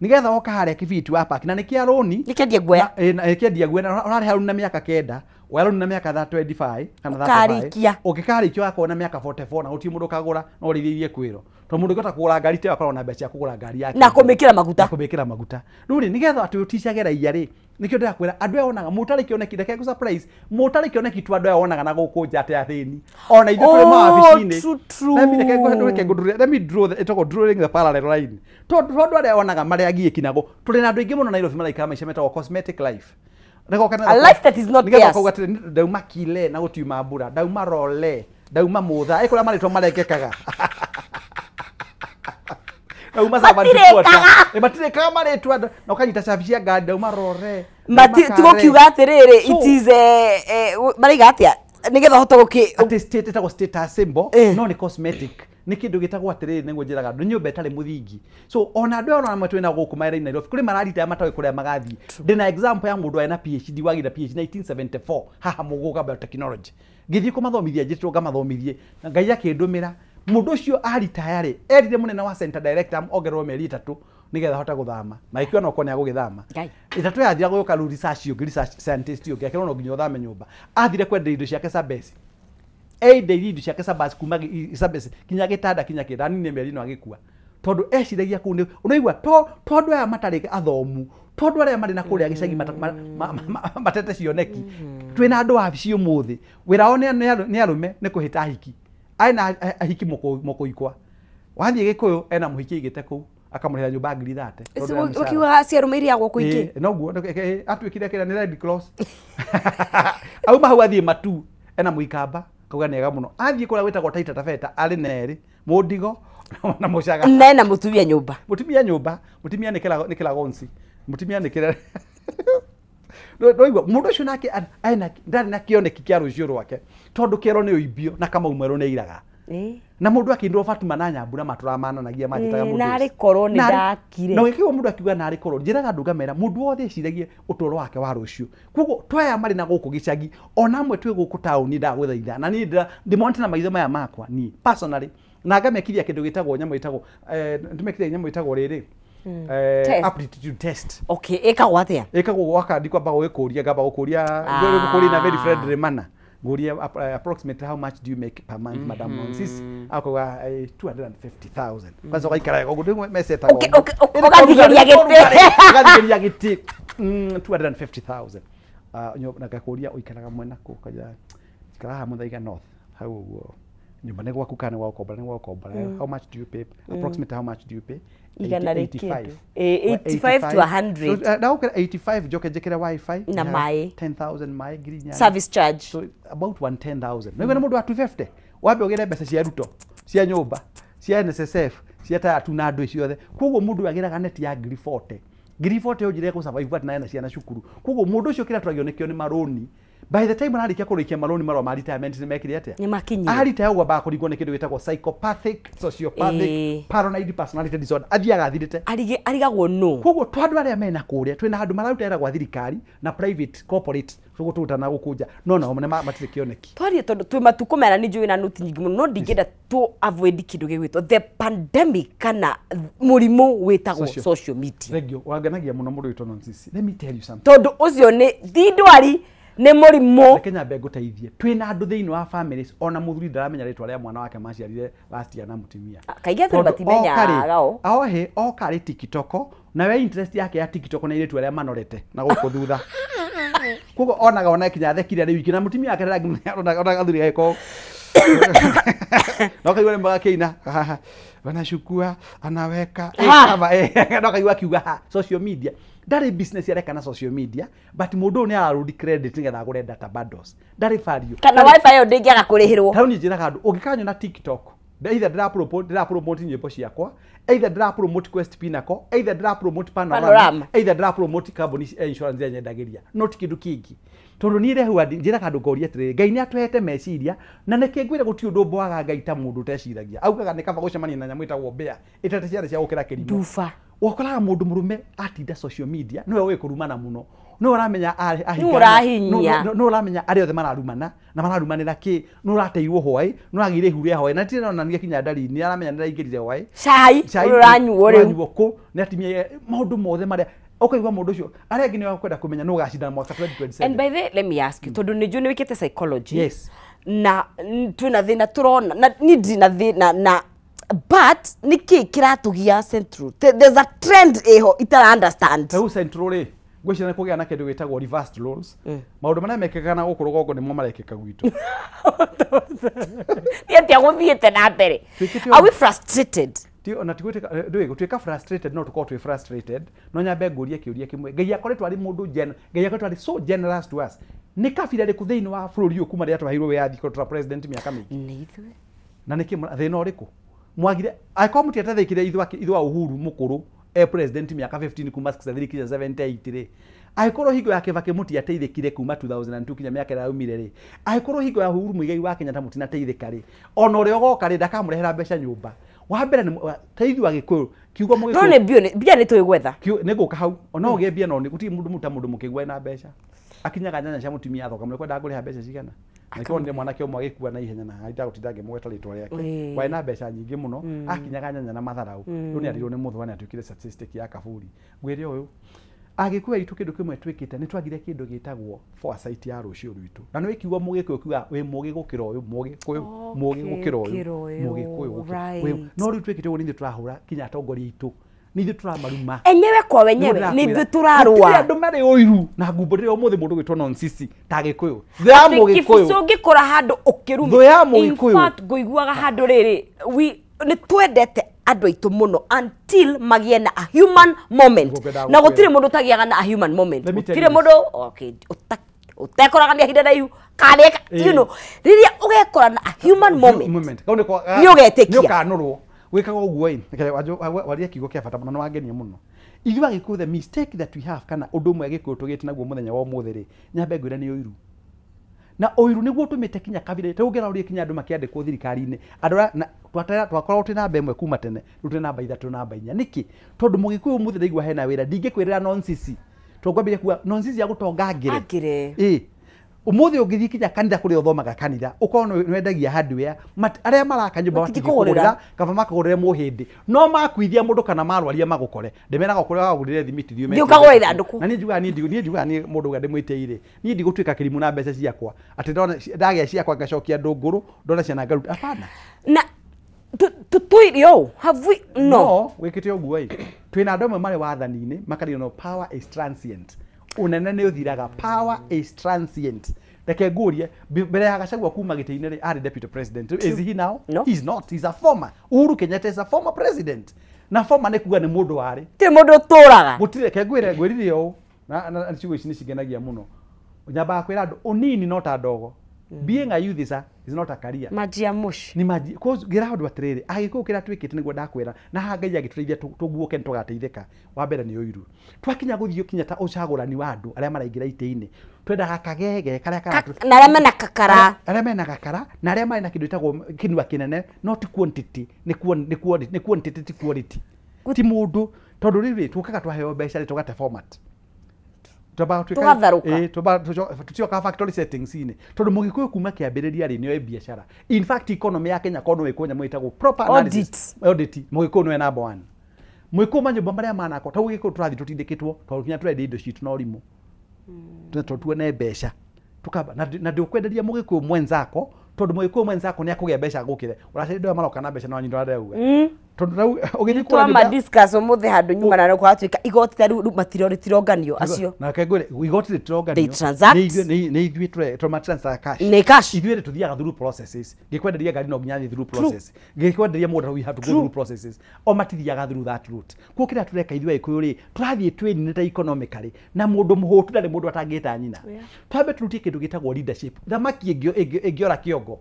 nigetha woka harĩa kĩ-V8 wa park na nĩ kĩa rũni nĩkĩendia guoya nĩkĩendia guoya na ũrarĩha rũni na mĩaka 9 woya rũni na mĩaka 25 kana 35 ũngĩkarĩkia ũgakorwo na mĩaka 44 na gũtirĩ mũndũ ũkagũra no ũrĩithĩirie kwĩrwo tondũ mũndũ ũngĩhota kũgũra ngari ta ĩyo akoragwo na mbeca cia kũgũra ngari yake na kũmĩkĩra maguta na kũmĩkĩra maguta. Rĩu rĩ nĩgetha atĩ ũticage raia rĩ nĩkĩo ndĩrakwĩra andũ aya wonaga mũtarĩ kĩoneki reke ngũ surprise mũtarĩ kĩoneki tu andũ aya wonaga na gũkũ nja atĩ athĩni ona ithuĩ tũrĩ mawabici-inĩ. Let me draw the ĩtagwo drawing the parallel line tondũ andũ arĩa wonaga marĩa agiĩki nago tũrĩ na andũ aingĩ mũno Nairobi maraikara maica metagwo cosmetic life. A life that is not theirs. Ndauma kile na gũtiuma mbura ndauma role ndauma mutha ĩ kũrĩa marĩtwa marengekaga ndauma matirĩkaga marĩtwa na ũkanyita cabi cia ngari ndauma rore tigũkiuga atĩrĩrĩ it is maraiga atĩa nĩgetha ũhote gũkĩ atĩ state ĩtagwo status symbol no nĩ cosmetic nĩ kĩndũ gĩtagwo atĩrĩrĩ nĩguo njĩraga andũ nyũmba ĩtarĩ mũthingi. So ona andũ aya ona amwe twĩna gũkũ mawĩra-inĩ Nairobi kũrĩ mararitaya matoĩ kũrĩa magathiĩ. Ndĩna example ya mũndũ ena PhD wagĩire PhD 1974 haha Mũgũga biotechnology ngĩthiĩ kũmathomithia njĩtwo ngamathomithie na Ngai akĩndũmĩra mũndũ ũcio aritaya rĩ erire mũnene wa center director ongererwo mĩeri 3 nĩgetha ahote gũthama na ikiona no okorwo nĩ agũgĩthama 3 yathira gũka rĩu research ũngĩ research scientist ũngĩ akĩrwo no nginya ũthame nyũmba athire kwendia indo ciake Sabesi endeirie indo ciake Sabasi kuma Sabesi kinya gĩtanda kinya kĩndani nĩ mĩeri ĩno agĩkua tondũ eciragia kũu nĩ ũraigua tondũ aya matarĩ athomu tondũ arĩa marĩ na kũrĩa gĩcagi matete cioneki twĩna andũ wabici ũmũthĩ wĩra wao nĩ arũme nĩ kũhĩta ahiki aina ahiki mũkũikwa wathiĩ Gĩkũyũ ena mũhiki aigĩte kũu akamũrĩhĩra nyũmba ngiri 30. Ũkiuga ciarũme iria gũkũ ingĩ noguo atuĩkire kĩrĩa nĩ Red Cross auma hau athiĩ Matu ena mũikamba kauga nĩ ega mũno athiĩ kũrĩa gwĩtagwo Taita Taveta arĩ na erĩ mũndigo na mũcaga na ena mũtumia nyũmba mũtumia nĩ kĩragonsi mũtumia nĩ kĩra ndoigua mũndũ ũcio nake ndarĩ na kĩoneki kĩa rũciũ rwake tondũ kĩero nĩ ũimbio na Kamau mwerũ nĩ airaga na mũndũ akĩindwo Fatuma na Nyambura matũramananagia manjĩtaga mũndũ narĩ korwo nĩ ndakire na gĩkĩo mũndũ akiuga narĩ korwo njĩraga andũ ngamera mũndũ wothe eciragie ũtũũro wake wa rũciũ koguo twaya marĩ na gũkũ gĩcagi ona amwe twĩ gũkũ taũni ndagũthaitha na niĩ ndĩmonete na maitho maya makwa niĩ personally na ngamekithia kĩndũ gĩtagwo nyamũ ĩtagwo ndĩmekithia nyamũ ĩtagwo rĩrĩ aptitude test. Okay, ĩkagwo atĩa? Ĩkagwo gwaka ndikwamba gũgĩkũria ngamba gũkũria gũkũria na very friendly manner nguria approximately how much do you make per month madam Nonsis akoga 250,000 kwanza ugaikara wega ũguo mecetaga ũgathigeria gĩtĩ ũgathigeria gĩtĩ 250,000 na ngakũria ũikaraga mwena kũ kaja ikaraga haha Muthaiga North hau ũguo nyũmba nĩ gwaku kana nĩ gwa gũkombora nĩ gwa gũkombora how much do you pay approximately how much do you pay igana rĩ 85 to 100 ndagũkĩra 85 njoke njĩkĩre wifi na maĩ 10,000 maĩ ngiri inyanya service charge so about 110,000 nĩguo nĩ mũndũ wa 250 wambe ũgĩre mbeca cia ruto cia nyũmba cia NSSF cia taya tu na andũ ciothe koguo mũndũ agĩraga neti ya ngiri 40 ngiri 40 ũnjĩre kũ survive atĩ na ciana cukuru koguo mũndũ ũcio kĩrĩa tũragio nĩkĩo nĩ marũni by the time ararĩkia kũrĩkia marũni marũa ma retirement nĩ mekire atĩa nĩ makinyire aritaya ũguo ambaga kũringwo nĩ kĩndũ gĩtagwo psychopathic sociopathic paranoid personality disorder athiaga athirĩte arigagwo no koguo tũ andũ arĩa mena kũrĩa twĩna handũ mararuta wĩra gwa thirikari na private corporate tũguo tũrutana gũkũ nja no nao matirĩ kĩoneki twarie tondũ twĩ matukũ mera nĩ njũĩ na noti nyingĩ mũno no ndingĩenda tũ avoid kĩndũ gĩgwĩtwo the pandemic kana mũrimũ wĩtagwo social media thank you wangenagia mũno mũndũ wĩtwo Nonsis let me tell you something tondũ ũcio nĩ ti ndwari nĩ mũrimũ reke nyambe ngũteithie twĩna andũ thĩinĩ wa families ona mũthuri ndaramenya rĩtwa rĩa mwana wake maciarire last year na mũtumia kaingĩ athuri matimenyaga o ohe oka rĩ TikTok na we interest yake ya TikTok nĩ airĩtu arĩa manorete na gũkũ thutha koguo onaga ona kinya thekire rĩ wiki na mũtumia wake onaga athuri agĩkorwo Na ũkaigua nĩ magakĩina wanachukua anaweka na ũkaigua akiuga ha social media ndarĩ business areka na social media, but mũndũ ũyũ nĩ ararũdi credit nĩgetha agũre data bundles, ndarĩ value kana wifi ĩyo ndĩngĩaga kũrĩhĩrwo. Tarĩu niĩ njĩraga andũ ũngĩkanyona TikTok, either ndĩra promote nyĩmbo ciakwa, either ndĩra promote Quest Pinnacle, either ndĩra promote Panorama, either ndĩra promote company insurance ĩrĩa nyendagĩria, not kĩndũ kĩngĩ. Tondũ niĩ rĩu njĩraga andũ ngoria atĩrĩrĩ, Ngai nĩ atũhete meciria na nĩkĩ ngwĩra gũtirĩ ũndũ mboaga Ngai ta mũndũ ũteciragia. Augaga nĩ kaba gũcemania na nyamũ ĩtagwo mbĩa ĩtete ciana cia gũkĩra kĩrimũ. Nduba. Ũkoraga mũndũ mũrũme atinda social media nĩwe ũĩ kũrumana mũno, nĩwe ũramenya nĩwe ũramenya arĩa othe mararumana na mararumanĩra kĩ, nĩwe ũrateirwo hwaĩ, nĩwe ũragĩire ihu rĩa hwaĩ na tirĩ onania kinya ndariri, nĩ aramenya nĩ araingĩrire hwaĩ, cai ũranyuo rĩu ũranyuo kũ, nĩ atimia maũndũ mothe marĩa ũkaigua mũndũ ũcio arĩa angĩ nĩ wakwenda kũmenya nũ ũgacindana mwaka 2027. And by the let me ask you, tondũ nĩ njũĩ nĩ wĩkĩte psychology. Yes. Na twĩna thĩna tũrona na niĩ ndirĩ na thĩna na but nĩkĩ kĩratũgia Central? There's a trend ĩho itara understand. Rĩu Central rĩ ngwĩciria nĩ kũgĩa na kĩndũ gĩtagwo reversed roles. Maũndũ marĩa mekĩkaga na gũkũ rũgongo nĩmo marekĩka gwitũ. Nĩ atĩa gũthiĩte na mbere? Are we frustrated? Ona ndũĩ gũtuĩka frustrated, no tũkorwo twĩ frustrated, no nyambe ngũrie kĩũria kĩmwe. Ngai akoretwo arĩ mũndũ Ngai akoretwo arĩ so generous to us. Nĩ kabira ĩrĩkũ thĩinĩ wa bũrũri ũyũ kuma rĩrĩa twaheirwo wĩyathi koretwo president mĩaka mĩingĩ? Nĩ ithuĩ. Na nĩkĩ thĩna ũrĩkũ? Mwagire angĩkorwo mũtiateithĩkire ithuĩ Uhuru mũkũrũ e president mĩaka 15 kuma 63 kinya 78 rĩ, angĩkorwo hingo ya Kibaki mũtiateithĩkire kuma 2002 kinya mĩaka ĩrĩa yaumire rĩ, angĩkorwo hingo ya Uhuru Muigai wa Kenyatta mũtinateithĩka rĩ, ona ũrĩa ũgoka rĩ ndakamũrehera mbeca nyũmba. Wa mbere nĩ teithio Agĩkũyũ kiugo mũgĩkũyũ no nĩ mbia nĩ tũĩ gwetha nĩ ngũka hau ona ũgĩe mbia no nĩ gũtirĩ mũndũ mũta mũndũ mũkĩgua ena mbeca akinyaga nyanya cia mũtumia athoka mũrĩ kwenda ngũrĩha mbeca cigana na nĩkĩo nĩ mwanake ũmwe agĩkua na ihenya na ndagũtinda ngĩmũgweta rĩtwa rĩake warĩ na mbeca nyingĩ mũno akinyaga nyanya na matharau rĩu nĩ arirwo nĩ mũthũa nĩ atuĩkire statistic ya kaburi. Ngwĩre ũyũ Agĩkũyũ aitũ kĩndũ kĩmwe twĩkĩte nĩ twagire kĩndũ gĩtagwo foresight ya rũciũ rwitũ. Na nĩ kiugo mũgĩkũyũ kiuga wĩ mũgĩ gũkĩra ũyũ, mũgĩkũyũ, mũgĩ gũkĩra ũyũ, mũgĩkũyũ gũkĩra. No rĩu twĩkĩte ũguo nĩ ithuĩ tũrahũra kinya atongoria aitũ, nĩ ithuĩ tũramaruma. Enyewe kwa wenyewe nĩ ithuĩ tũrarũa. Gũtirĩ andũ marĩ ũiru na ngumbo rĩrĩa ũmũthĩ mũndũ gwĩtwo nonsisi ta Gĩkũyũ. Thũ ya mũgĩkũyũ. Kĩbici ũngĩkora handũ ũkĩruma. Thũ ya mũgĩkũyũ. In fact ngũiguaga handũ rĩrĩ nĩ twendete andũ aitũ mũno until magĩe na a human moment. Na gũtirĩ mũndũ ũtagĩaga na a human moment. Gũtirĩ mũndũ okay ũtekoraga nĩ ahinda raihu kana you know rĩrĩa ũgekora na a human moment nĩ ũgetĩkia nĩ ũkanũrwo gwĩkaga ũguo ĩ waria kiugo kĩa bata mũno nĩ wangenia mũno. Ithuĩ Agĩkũyũ the mistake that we have kana ũndũ ũmwe Agĩkũyũ tũgĩte naguo mũthenya wa ũmũthĩ rĩ nyambe ngwĩre nĩ ũiru. Na ũiru nĩguo ũtũmĩte kinya kabira ta ũngĩra ũrie kinya andũ makĩandĩkwo thirikari-inĩ andũ twakoragwo twĩ namba ĩmwe kuma tene rĩu twĩ namba ithatũ namba inya. Nĩkĩ? Tondũ mũgĩkũyũ ũmũthĩ ndaigua hena wĩra ndingĩkwĩrĩra nonsisi tondũ ngwambĩrĩria kuga nonsisi ya gũtonga ngĩre ĩ ũmũthĩ ũngĩthiĩ kinya kanitha kũrĩa ũthomaga kanitha ũkorwo nĩ wendagia hardware arĩa maraka nyũmba matingĩkũgũrĩra kaba makũgũrĩre mũhĩndĩ no makuithia mũndũ kana marwaria magũkore ndĩmeraga kũrĩa wagũrĩre thimiti thiĩ thiĩ ũkagũre ithandũkũ. Na niĩ njugaga niĩ njugaga niĩ mũndũ ũrĩa ndĩmwĩtĩire niĩ ndigũtuĩka kĩrimũ na mbeca ciakwa atĩ ndona ndagĩa ciakwa ngacokia ndũngũrũ ndona ciana ngaruta hapana. Na tũtũirio have we no wĩkĩte ũguo ĩ twĩna andũ amwe marĩ wathani-inĩ makario no power is transient. Unene nĩ ũthiraga, power is transient. Reke ngũrie mbere ya Gachagua kuma gĩtĩ-inĩ rĩ arĩ deputy president. Is he now? No. He's not. He's a former. Uhuru Kenyatta is a former president. Na former nĩ kuga nĩ mũndũ warĩ. Ti mũndũ ũtũraga. Gũtirĩ reke ngwĩre ngwĩrire ũũ na ciugo ici nĩ cingenagia mũno. Nyambaga kwĩra andũ ũnini no ta ndogo. Being a youth is not a career. Maji ya moshi. Ni maji. Cause ngira andũ atĩrĩrĩ Agĩkũyũ kĩrĩa twĩkĩte nĩguo ndakwĩra na haha Ngai agĩtũteithia tũguũke nĩtũgateithĩka. Wa mbere nĩ ũiru. Twakinya gũthiĩ kinya ta ũcagũrani wa andũ arĩa maraingĩra itĩ-inĩ twendaga kagege karĩa na arĩa mena kakara arĩa mena gakara na arĩa marĩ na kĩndũ gĩtagwo kĩnua kĩnene not quantity nĩ quantity ti quality ti mũndũ tondũ rĩrĩ tũkaga twaheo mbeca rĩ tũgate format tũcoka factory settings inĩ tondũ mũgĩkũyũ kuma kĩambĩrĩria rĩ nĩoĩ biacara. In fact economy ya Kenya korwo nĩwĩkwo nyamũ ĩtagwo proper analysis audit mũgĩkũyũ nĩwe number 1. Mũgĩkũyũ manyũmba marĩa manakwo ta ũgĩkũyũ tũrathiĩ tũtindĩkĩtwo tondũ kinya tũrendia indo citũ na ũrimũ tondũ tuone mbeca tukamba na ndũkwenderia mũgĩkũyũ mwenzako tondũ mũgĩkũyũ mwenzako nĩ akũgĩa mbeca gũkĩre ũracaria andũ aya maroka na mbeca no anyitwo arĩa auga Tondu rau ũgĩthiĩ Twama discuss ũmũthĩ handũ nyuma na kwatuĩka igoti ta rĩu matirionganio acio. Na kengwĩre igoti rĩtironganio. They transact. Nĩ ithuĩ tũma transfer cash. Nĩ cash. Ithuĩ tũthiaga through processes. Ngĩkwenderia ngari no nginya thiĩ through process. Ngĩkwenderia mũgũnda we have to go through processes. O matithiaga through that route. Kuo kĩrĩa tũreka ithuĩ Agĩkũyũ rĩ, tũrathiĩ twĩninĩte economically na mũndũ mũhũtu ndarĩ mũndũ atangĩta nyina. Twambe tũrutie kĩndũ gĩtagwo leadership. Thamaki ĩngĩora kĩongo.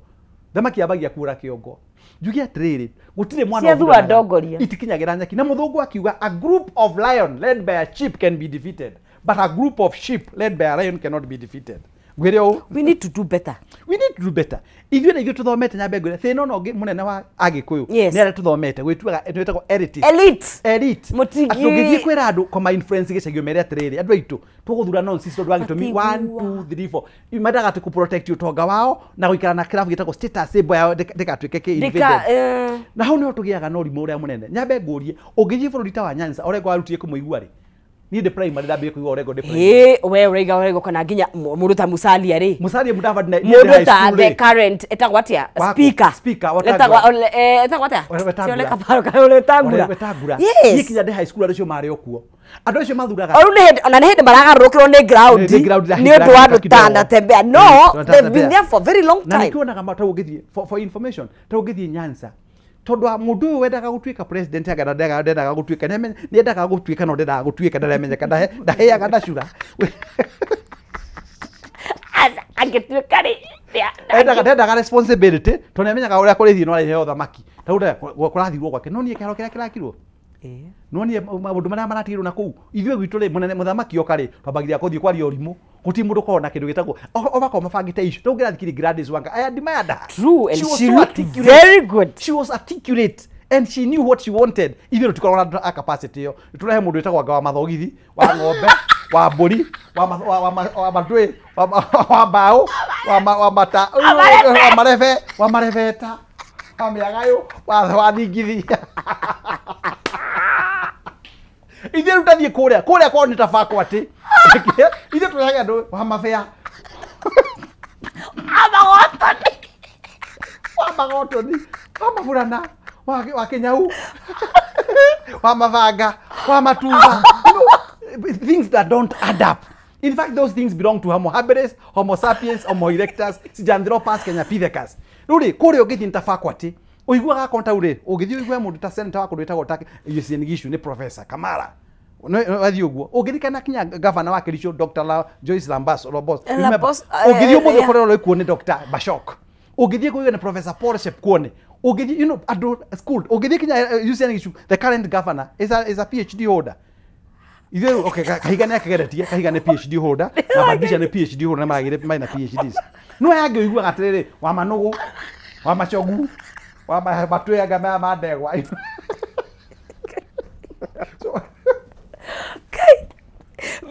Thamaki yambagia kuura kĩongo. Njuge atĩrĩrĩ, gũtirĩ mwana Ciathura ndongoria. Itikinyagĩra nyeki. Na mũthũngũ akiuga a group of lion led by a sheep can be defeated, but a group of sheep led by a lion cannot be defeated. Ngwĩre ũũ. We need to do better. We need to do better. Ithuĩ na ithuĩ tũthomete nyambe ngwĩre thĩna ona ũngĩ mũnene wa Agĩkũyũ nĩ arĩa tũthomete gwĩtuaga twĩtagwo elitist. Elite. Elite. Mũtingi. Atĩ ũngĩthiĩ kwĩra andũ koma influence gĩcagi ũmere atĩrĩrĩ andũ aitũ tũgũthura nonsense tondũ wa gĩtũmi 1 2 3 4 mendaga atĩ kũ protect ũtonga wao na gũikara na kĩrabu gĩtagwo status symbol yao ndĩgatuĩke kĩ invaded. Na hau nĩho tũgĩaga na ũrimũ ũrĩa mũnene. Nyambe ngũrie ũngĩthiĩ bũrũri ta wa Nyanza Orengo arutire kũmũigua rĩ? Niĩ ndĩ primary ndambire kũigua Orengo ndĩ primary. Ĩ we ũraiga Orengo kana nginya mũndũ ta Musalia rĩ. Musalia Mudavadi na mũndũ ta the current etagwo atĩa? Speaker. Speaker etagwo atĩa? Ti Ole Kaparo kana Ole Wetangula. Wetangula. Yes. Niĩ kinya ndĩ high school andũ acio marĩ o kuo. Andũ acio mathuraga. O rĩu nĩ hĩndĩ ona nĩ hĩndĩ maragarũrũkĩrwo nĩ ground. Nĩ ũndũ wa andũ ta Natembeya. No, they've been there for very long time. Na nĩkĩo wonaga ta ũngĩthiĩ for information ta ũngĩthiĩ Nyanza tondu mundu uyu wendaga gutuika president anga ndendaga gutuika ni endaga gutuika no ndendaga gutuika ndaramenyeka ndaheaga ndacura angituika ri endaga ndendaga responsibility tondu niamenyaga uria kurithie no ariheo thamaki tau kurathirwo gwake no nie kiharo kiria kirakirwo no nie maundu maria maratigirwo na kuu ithuĩ gwitũ rĩ munene muthamaki oka rĩ twambagiria kuthii kwaria ũrimũ guti mundu korwo na kindu gitagwo o makorwo mabangite issue rĩu ngĩrathikiri Gladys Wanga I admired her. True, and she she was looked so very good. She was articulate and she knew what she wanted. Ithuĩ tũtikoragwo na capacity ĩyo tũrehe mũndũ wĩtagwo anga wa mathogithi wa ng'ombe wa mbũri wa matwĩ wa mbaũ wa mata wa marebe wa marebeta wa mĩagayũ wa thingithi. Ithuĩ rĩu ndathiĩ kũrĩa kũrĩa kwao nĩ ta faculty ithuĩ tũrehaga andũ wa mabĩa wa magotoni wa maburana wa kĩnyau wa mabanga wa matumba, things that don't add up. In fact, those things belong to Homo habilis, Homo sapiens, Homo erectus, Sahelanthropus, Kenyapithecus. Rĩu rĩ kũrĩa ũngĩthiĩ nĩ ta faculty ũiguaga konta rĩ ũngĩthiĩ ũigue mũndũ ta senator wa kũndũ wĩtagwo ta Usain Gishu nĩ professor Kamara wathiĩ ũguo ũngĩririkana kinya gavana wa Kericho Dr. Joyce Lambas Lobos ũngĩthiĩ ũmũthĩ ũkorwo ũrĩ kuo nĩ Dr. Bashok ũngĩthiĩ kũigua nĩ Professor Paul Shepkuone ũngĩthiĩ you know andũ school ũngĩthiĩ kinya Usain Gishu the current governor is a PhD holder. Ithuĩ okay Kahiga nĩ akĩgeretie Kahiga nĩ PhD holder na Badisha nĩ PhD holder na maragĩre mena PhDs no aya angĩ ũiguaga atĩrĩrĩ wa manũgũ wa macogu wa matwĩ anga maya ma ndegwa.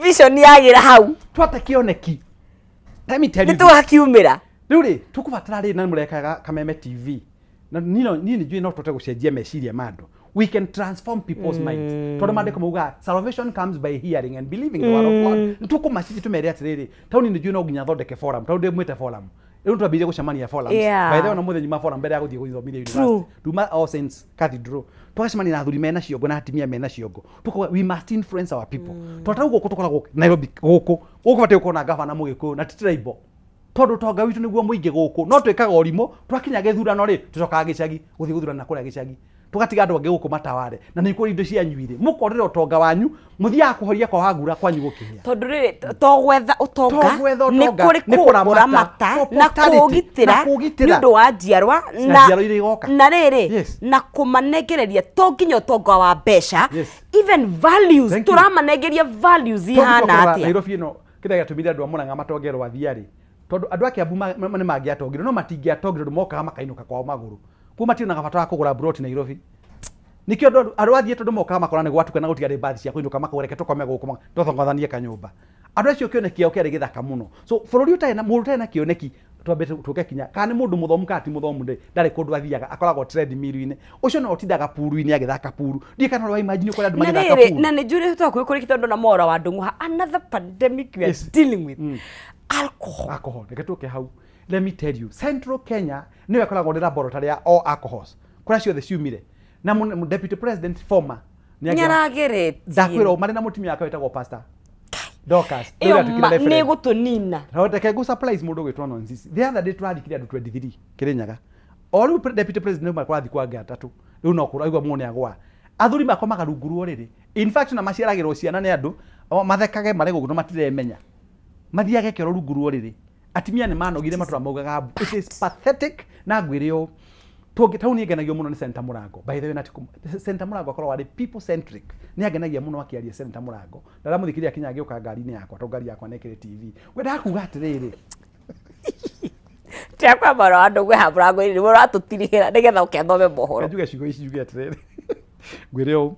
Vision yagira hau twate kĩoneki. Let me tell you nĩ twakiumĩra rĩu rĩ tũkũbatara rĩ na mũrekaga Kameme TV na niĩ nĩ njũĩ no tũhote gũcenjia meciria ma andũ. We can transform people's minds tondũ maandĩko maugaga salvation comes by hearing and believing the word of God. Nĩtũkũmacenjia tũmere atĩrĩrĩ taũni nĩ njũĩ no nginya thondeke forum tondũ ndĩmwĩte forum rĩu twambĩrĩrie gũcemania forums. By the way ona mũthenya nyuma forum mbere ya gũthiĩ gũthomithia university tuma All Saints Cathedral twacemania na athuri mena ciongo na atumia mena ciongo tukauga we must influence our people. Tondũ ta gũkũ tũkoragwo Nairobi gũkũ gũkũ batiĩ gũkorwo na gavana mũgĩkũyũ na ti tribal tondũ tonga witũ nĩguo mũingĩ gũkũ no twĩkaga ũrimũ twakinya gĩthurano rĩ tũcokaga gĩcagi gũthiĩ gũthurana kũrĩa gĩcagi tũgatiga andũ angĩ gũkũ mataware na nĩ kũrĩ indo cianyu irĩ mũkorĩra ũtonga wanyu mũthiaga kũhoria kwa wagura kwanyu gũkĩhĩa tondũ rĩrĩ to gwetha ũtonga nĩ kũrĩ kũramata na kũgitĩra nĩ ũndũ wa njiarwa na rĩrĩ na kũmanengereria to nginya ũtonga wa mbeca even values tũramanengeria values ihana atĩa. Nairobi ĩno kĩrĩa gĩatũmire andũ a Murang'a matonge Rwathia rĩ tondũ andũ a Kiambu nĩ mangĩatongire no matingĩatongire tondũ mokaga makainũka kwao magũrũ kuo mationaga bata wa kũgũra broti Nairobi. Nikio andũ athiĩ tondũ mokaga makora nĩ gwatuka na gũtigarĩ mbathi cia kũinũka makauga tũkome gũkũ tũthongothanie kanyũmba. Andũ acio kĩoneki kĩao kĩarĩ gĩthaka mũno. So bũrũri ũtarĩ na mũndũ ũtarĩ na kĩoneki twambe tũke kinya kana nĩ mũndũ mũthomu kana ti mũthomu ndĩ ndarĩ kũndũ athiaga akoragwo treadmill-inĩ ũcio no ũtindaga puru-inĩ agĩthaka puru ndiĩ kana ũrĩa imagine kũrĩa andũ magĩthaka puru. Na nĩ njũrĩ twakuĩ kũrĩ tondũ na mora wa ndũng'ũ another pandemic we are dealing with alcohol. Alcohol reke tũke hau. Let me tell you Central Kenya nĩyo ĩkoragwo nĩ laboratory ya all alcohols kũrĩa ciothe ciumire Na deputy president former nĩarageretie. Ndakwĩra marĩ na mũtumia wake wĩtagwo Pastor Dorcas. Ĩyo nĩ gũtũnina. Reke ngũ surprise mũndũ ũgwĩtwo Nonsizi. The other day tũrathikire andũ 23 Kĩrĩnyaga. O rĩu deputy president nĩ kũrathikwo angĩ atatũ. Rĩu no kũraigua muone agwa. Athuri makomaga rungu rwa ũrĩrĩ. In fact na maciaragĩrwo ciana nĩ andũ mathekage marĩ gũkũ no matiremenya. Mathiage kĩoro rungu rwa ũrĩrĩ. Atumia nĩ manogire matũra maugaga it is pathetic na ngwĩre ũũ. Tau niĩ ngenagio mũno nĩ Senator Mũrango. By the way, Senator Mũrango akoragwo arĩ people centric. Nĩ angenagia mũno akĩaria Senator Mũrango. Ndaramũthikĩrĩria kinya agĩũka ngari-inĩ yakwa tondũ ngari yakwa nĩ ĩkĩrĩ TV. Ngwendaga kuga atĩrĩrĩ. Tiga kwamba andũ gwĩ ha mũrango-inĩ nĩwe ũratũtirihĩra nĩgetha ũkethome mohoro. Njuge ciugo ici njuge atĩrĩrĩ. Ngwĩre ũũ.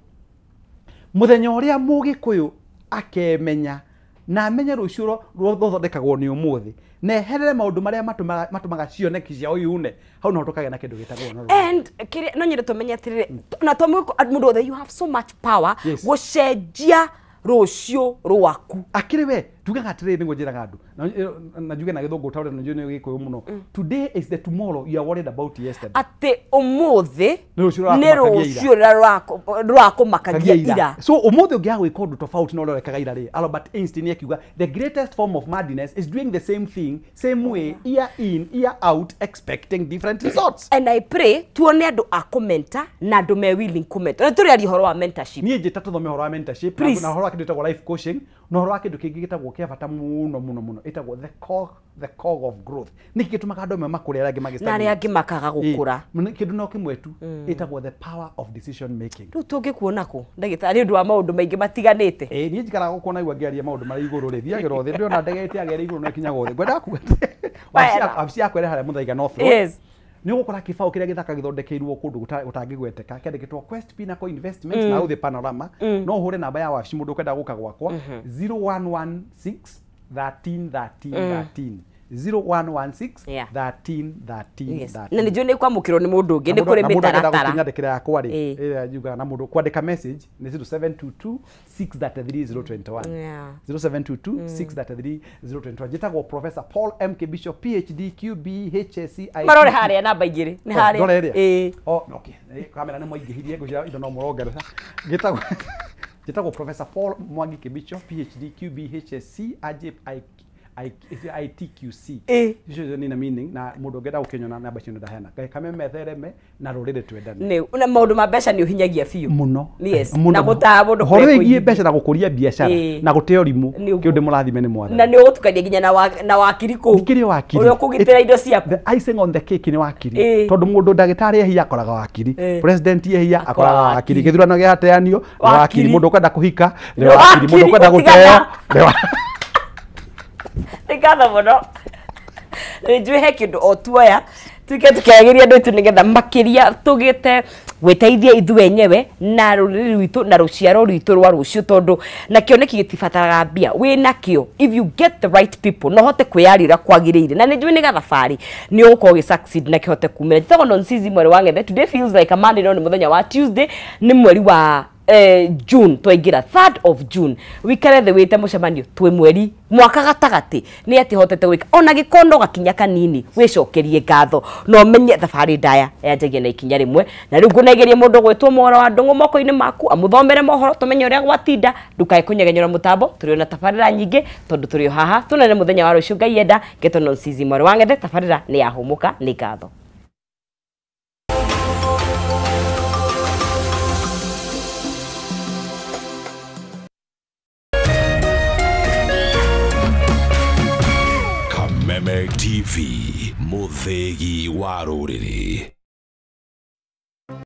Mũthenya ũrĩa Mũgĩkũyũ akemenya na amenye rũciũ rũthondekagwo nĩ ũmũthĩ na eherere maũndũ marĩa matũmaga cioneki ciao iune hau no tũkagĩa na kĩndũ gĩtagwo and kĩrĩa no nyende tũmenye atĩrĩrĩ na to mũndũ othe you have so much power gũcenjia rũciũ rwaku. Akĩrĩ we tugaga atĩrĩrĩ nĩguo njĩraga andũ na njuge na gĩthũngũ ta ũrĩa nĩ gĩkũyũ mũno. Today is the tomorrow you are worried about yesterday. Atĩ ũmũthĩ nĩ rũciũ rũrakũmakagia ira. So ũmũthĩ ũngĩaga gwĩka ũndũ tofauti na ũrĩa ũrekaga ira rĩ, Albert Einstein akiuga the greatest form of madness is doing the same thing same way year in year out expecting different results. And I pray tuone andũ a commenta na andũ me willing comment. Na tũrĩaria ũhoro wa mentorship. Niĩ njĩta tũthome ũhoro wa mentorship na ũhoro wa kĩndũ gĩtagwo life coaching na ũhoro wa kĩndũ kĩngĩ gĩtagwo kĩa bata mũno mũno mũno ĩtagwo the cog of growth. Nĩkĩ gĩtũmaga andũ amwe makũre arĩa angĩ magĩ na arĩa angĩ makaga gũkũra. Kĩndũ no kĩmwe tu ĩtagwo the power of decision making. Rĩu tũngĩkuona kũ ndagĩtarĩ ũndũ wa maũndũ maingĩ matiganĩte? Ĩĩ niĩ njikaraga gũkũ na igua ngĩaria maũndũ marĩa igũrũ rĩ thiagĩra thĩ ndĩrona ndege ĩtĩagĩra igũrũ no ĩkinyaga thĩ. Ngwendaga kuga wabici yakwa ĩrĩ harĩa Muthaiga North Road. Yes. Nĩ ũgũkora kĩbaũ kĩrĩa gĩthaka gĩthondekeirwo kũndũ gũtangĩgweteka kĩandĩkĩtwo Quest Pinnacle Investments na hau thĩ Panorama. No ũhũre namba ya wabici mũndũ ũkwenda gũka gwakwa 0116 13 13 13 0116 13 13 13. Na nĩ njũĩ nĩ kwamũkĩrwo nĩ mũndũ ũngĩ nĩ kũrĩ mĩtaratara. Nyandĩkĩra yakwa rĩ ĩrĩa njugaga na mũndũ kwandĩka message nĩ 0722 633 021. 0722 633 021. Njĩtagwo Professor Paul M K Bishop PhD QB HSC I. Marore harĩa namba igĩrĩ nĩ harĩa. Ndore ĩrĩa. Oh okay. Kamera nĩ mwaingĩhirie ngũcira indo no mũrongerera. Njĩtagwo Professor Paul Mwangi Kibicho PhD QB HSC ITQC. Icio nĩ na meaning na mũndũ ũngĩenda gũkĩnyona namba icio ndaheana. Ngai kameme thereme na rũrĩrĩ twendane. Nĩ na maũndũ ma mbeca nĩ ũhinyagia biũ. Mũno. Yes. Na gũtaa mũndũ ũhoro wĩgiĩ mbeca na gũkũria biacara na gũteo rimũ kĩu ndĩmũrathime nĩ mwathani. Na nĩ ũgũtukania nginya na wakiri kũu. Ndikĩrĩ wakiri. Ũrĩa ũkũgitĩra indo ciaku. The icing on the cake nĩ wakiri. Tondũ mũndũ ndagĩtarĩ ehia akoraga wakiri. President ehia akoraga wakiri. Gĩthurano gĩateanio nĩ wakiri. Mũndũ ũkwenda kũhika nĩ wakiri. Mũndũ ũkwenda gũteo nĩ wakiri. Nĩ ngatho mũno. Nĩ njũĩ he kĩndũ o tuoya tuike tũkĩagĩria andũ aitũ nĩgetha makĩria tũgĩte gwĩteithia ithuĩ enyewe na rũrĩrĩ rwitũ na rũciaro rwitũ rwa rũciũ tondũ na kĩoneki gĩtibataraga mbia wĩ nakĩo if you get the right people no hote kwĩyarĩra kwagĩrĩire na nĩ njũĩ nĩ gathabarĩ nĩ ũgũkorwo ũgĩ succeed na kĩhote kumĩra. Njĩtagwo Nonsizi Mwere wa Ng'ethe. Today feels like a Monday no nĩ mũthenya wa Tuesday nĩ mweri wa June twaingĩra 3rd of June wikare thĩ wĩte mũcemanio twĩ mweri mwaka gatagatĩ nĩ atĩ hotete gwĩka ona gĩkondo gakinya kanini wĩcokerie ngatho na ũmenye thabarĩ ndaya yanjagia na ikinya rĩmwe na rĩu ngũnaigeria mũndũ gwĩtwo Mohoro wa Ndũng'ũ moko-inĩ maku amũthomere mohoro tũmenye ũrĩa gwatinda ndũkae kũnyegenyora mũtambo tũrĩ ona tabarĩra nyingĩ tondũ tũrĩ o haha tũnene mũthenya wa rũciũ Ngai enda ngetwo Nonsizi Mwere wa Ng'ethe tabarĩra nĩ yahũmũka nĩ ngatho. Kameme TV, mũthĩgi wa rũrĩrĩ.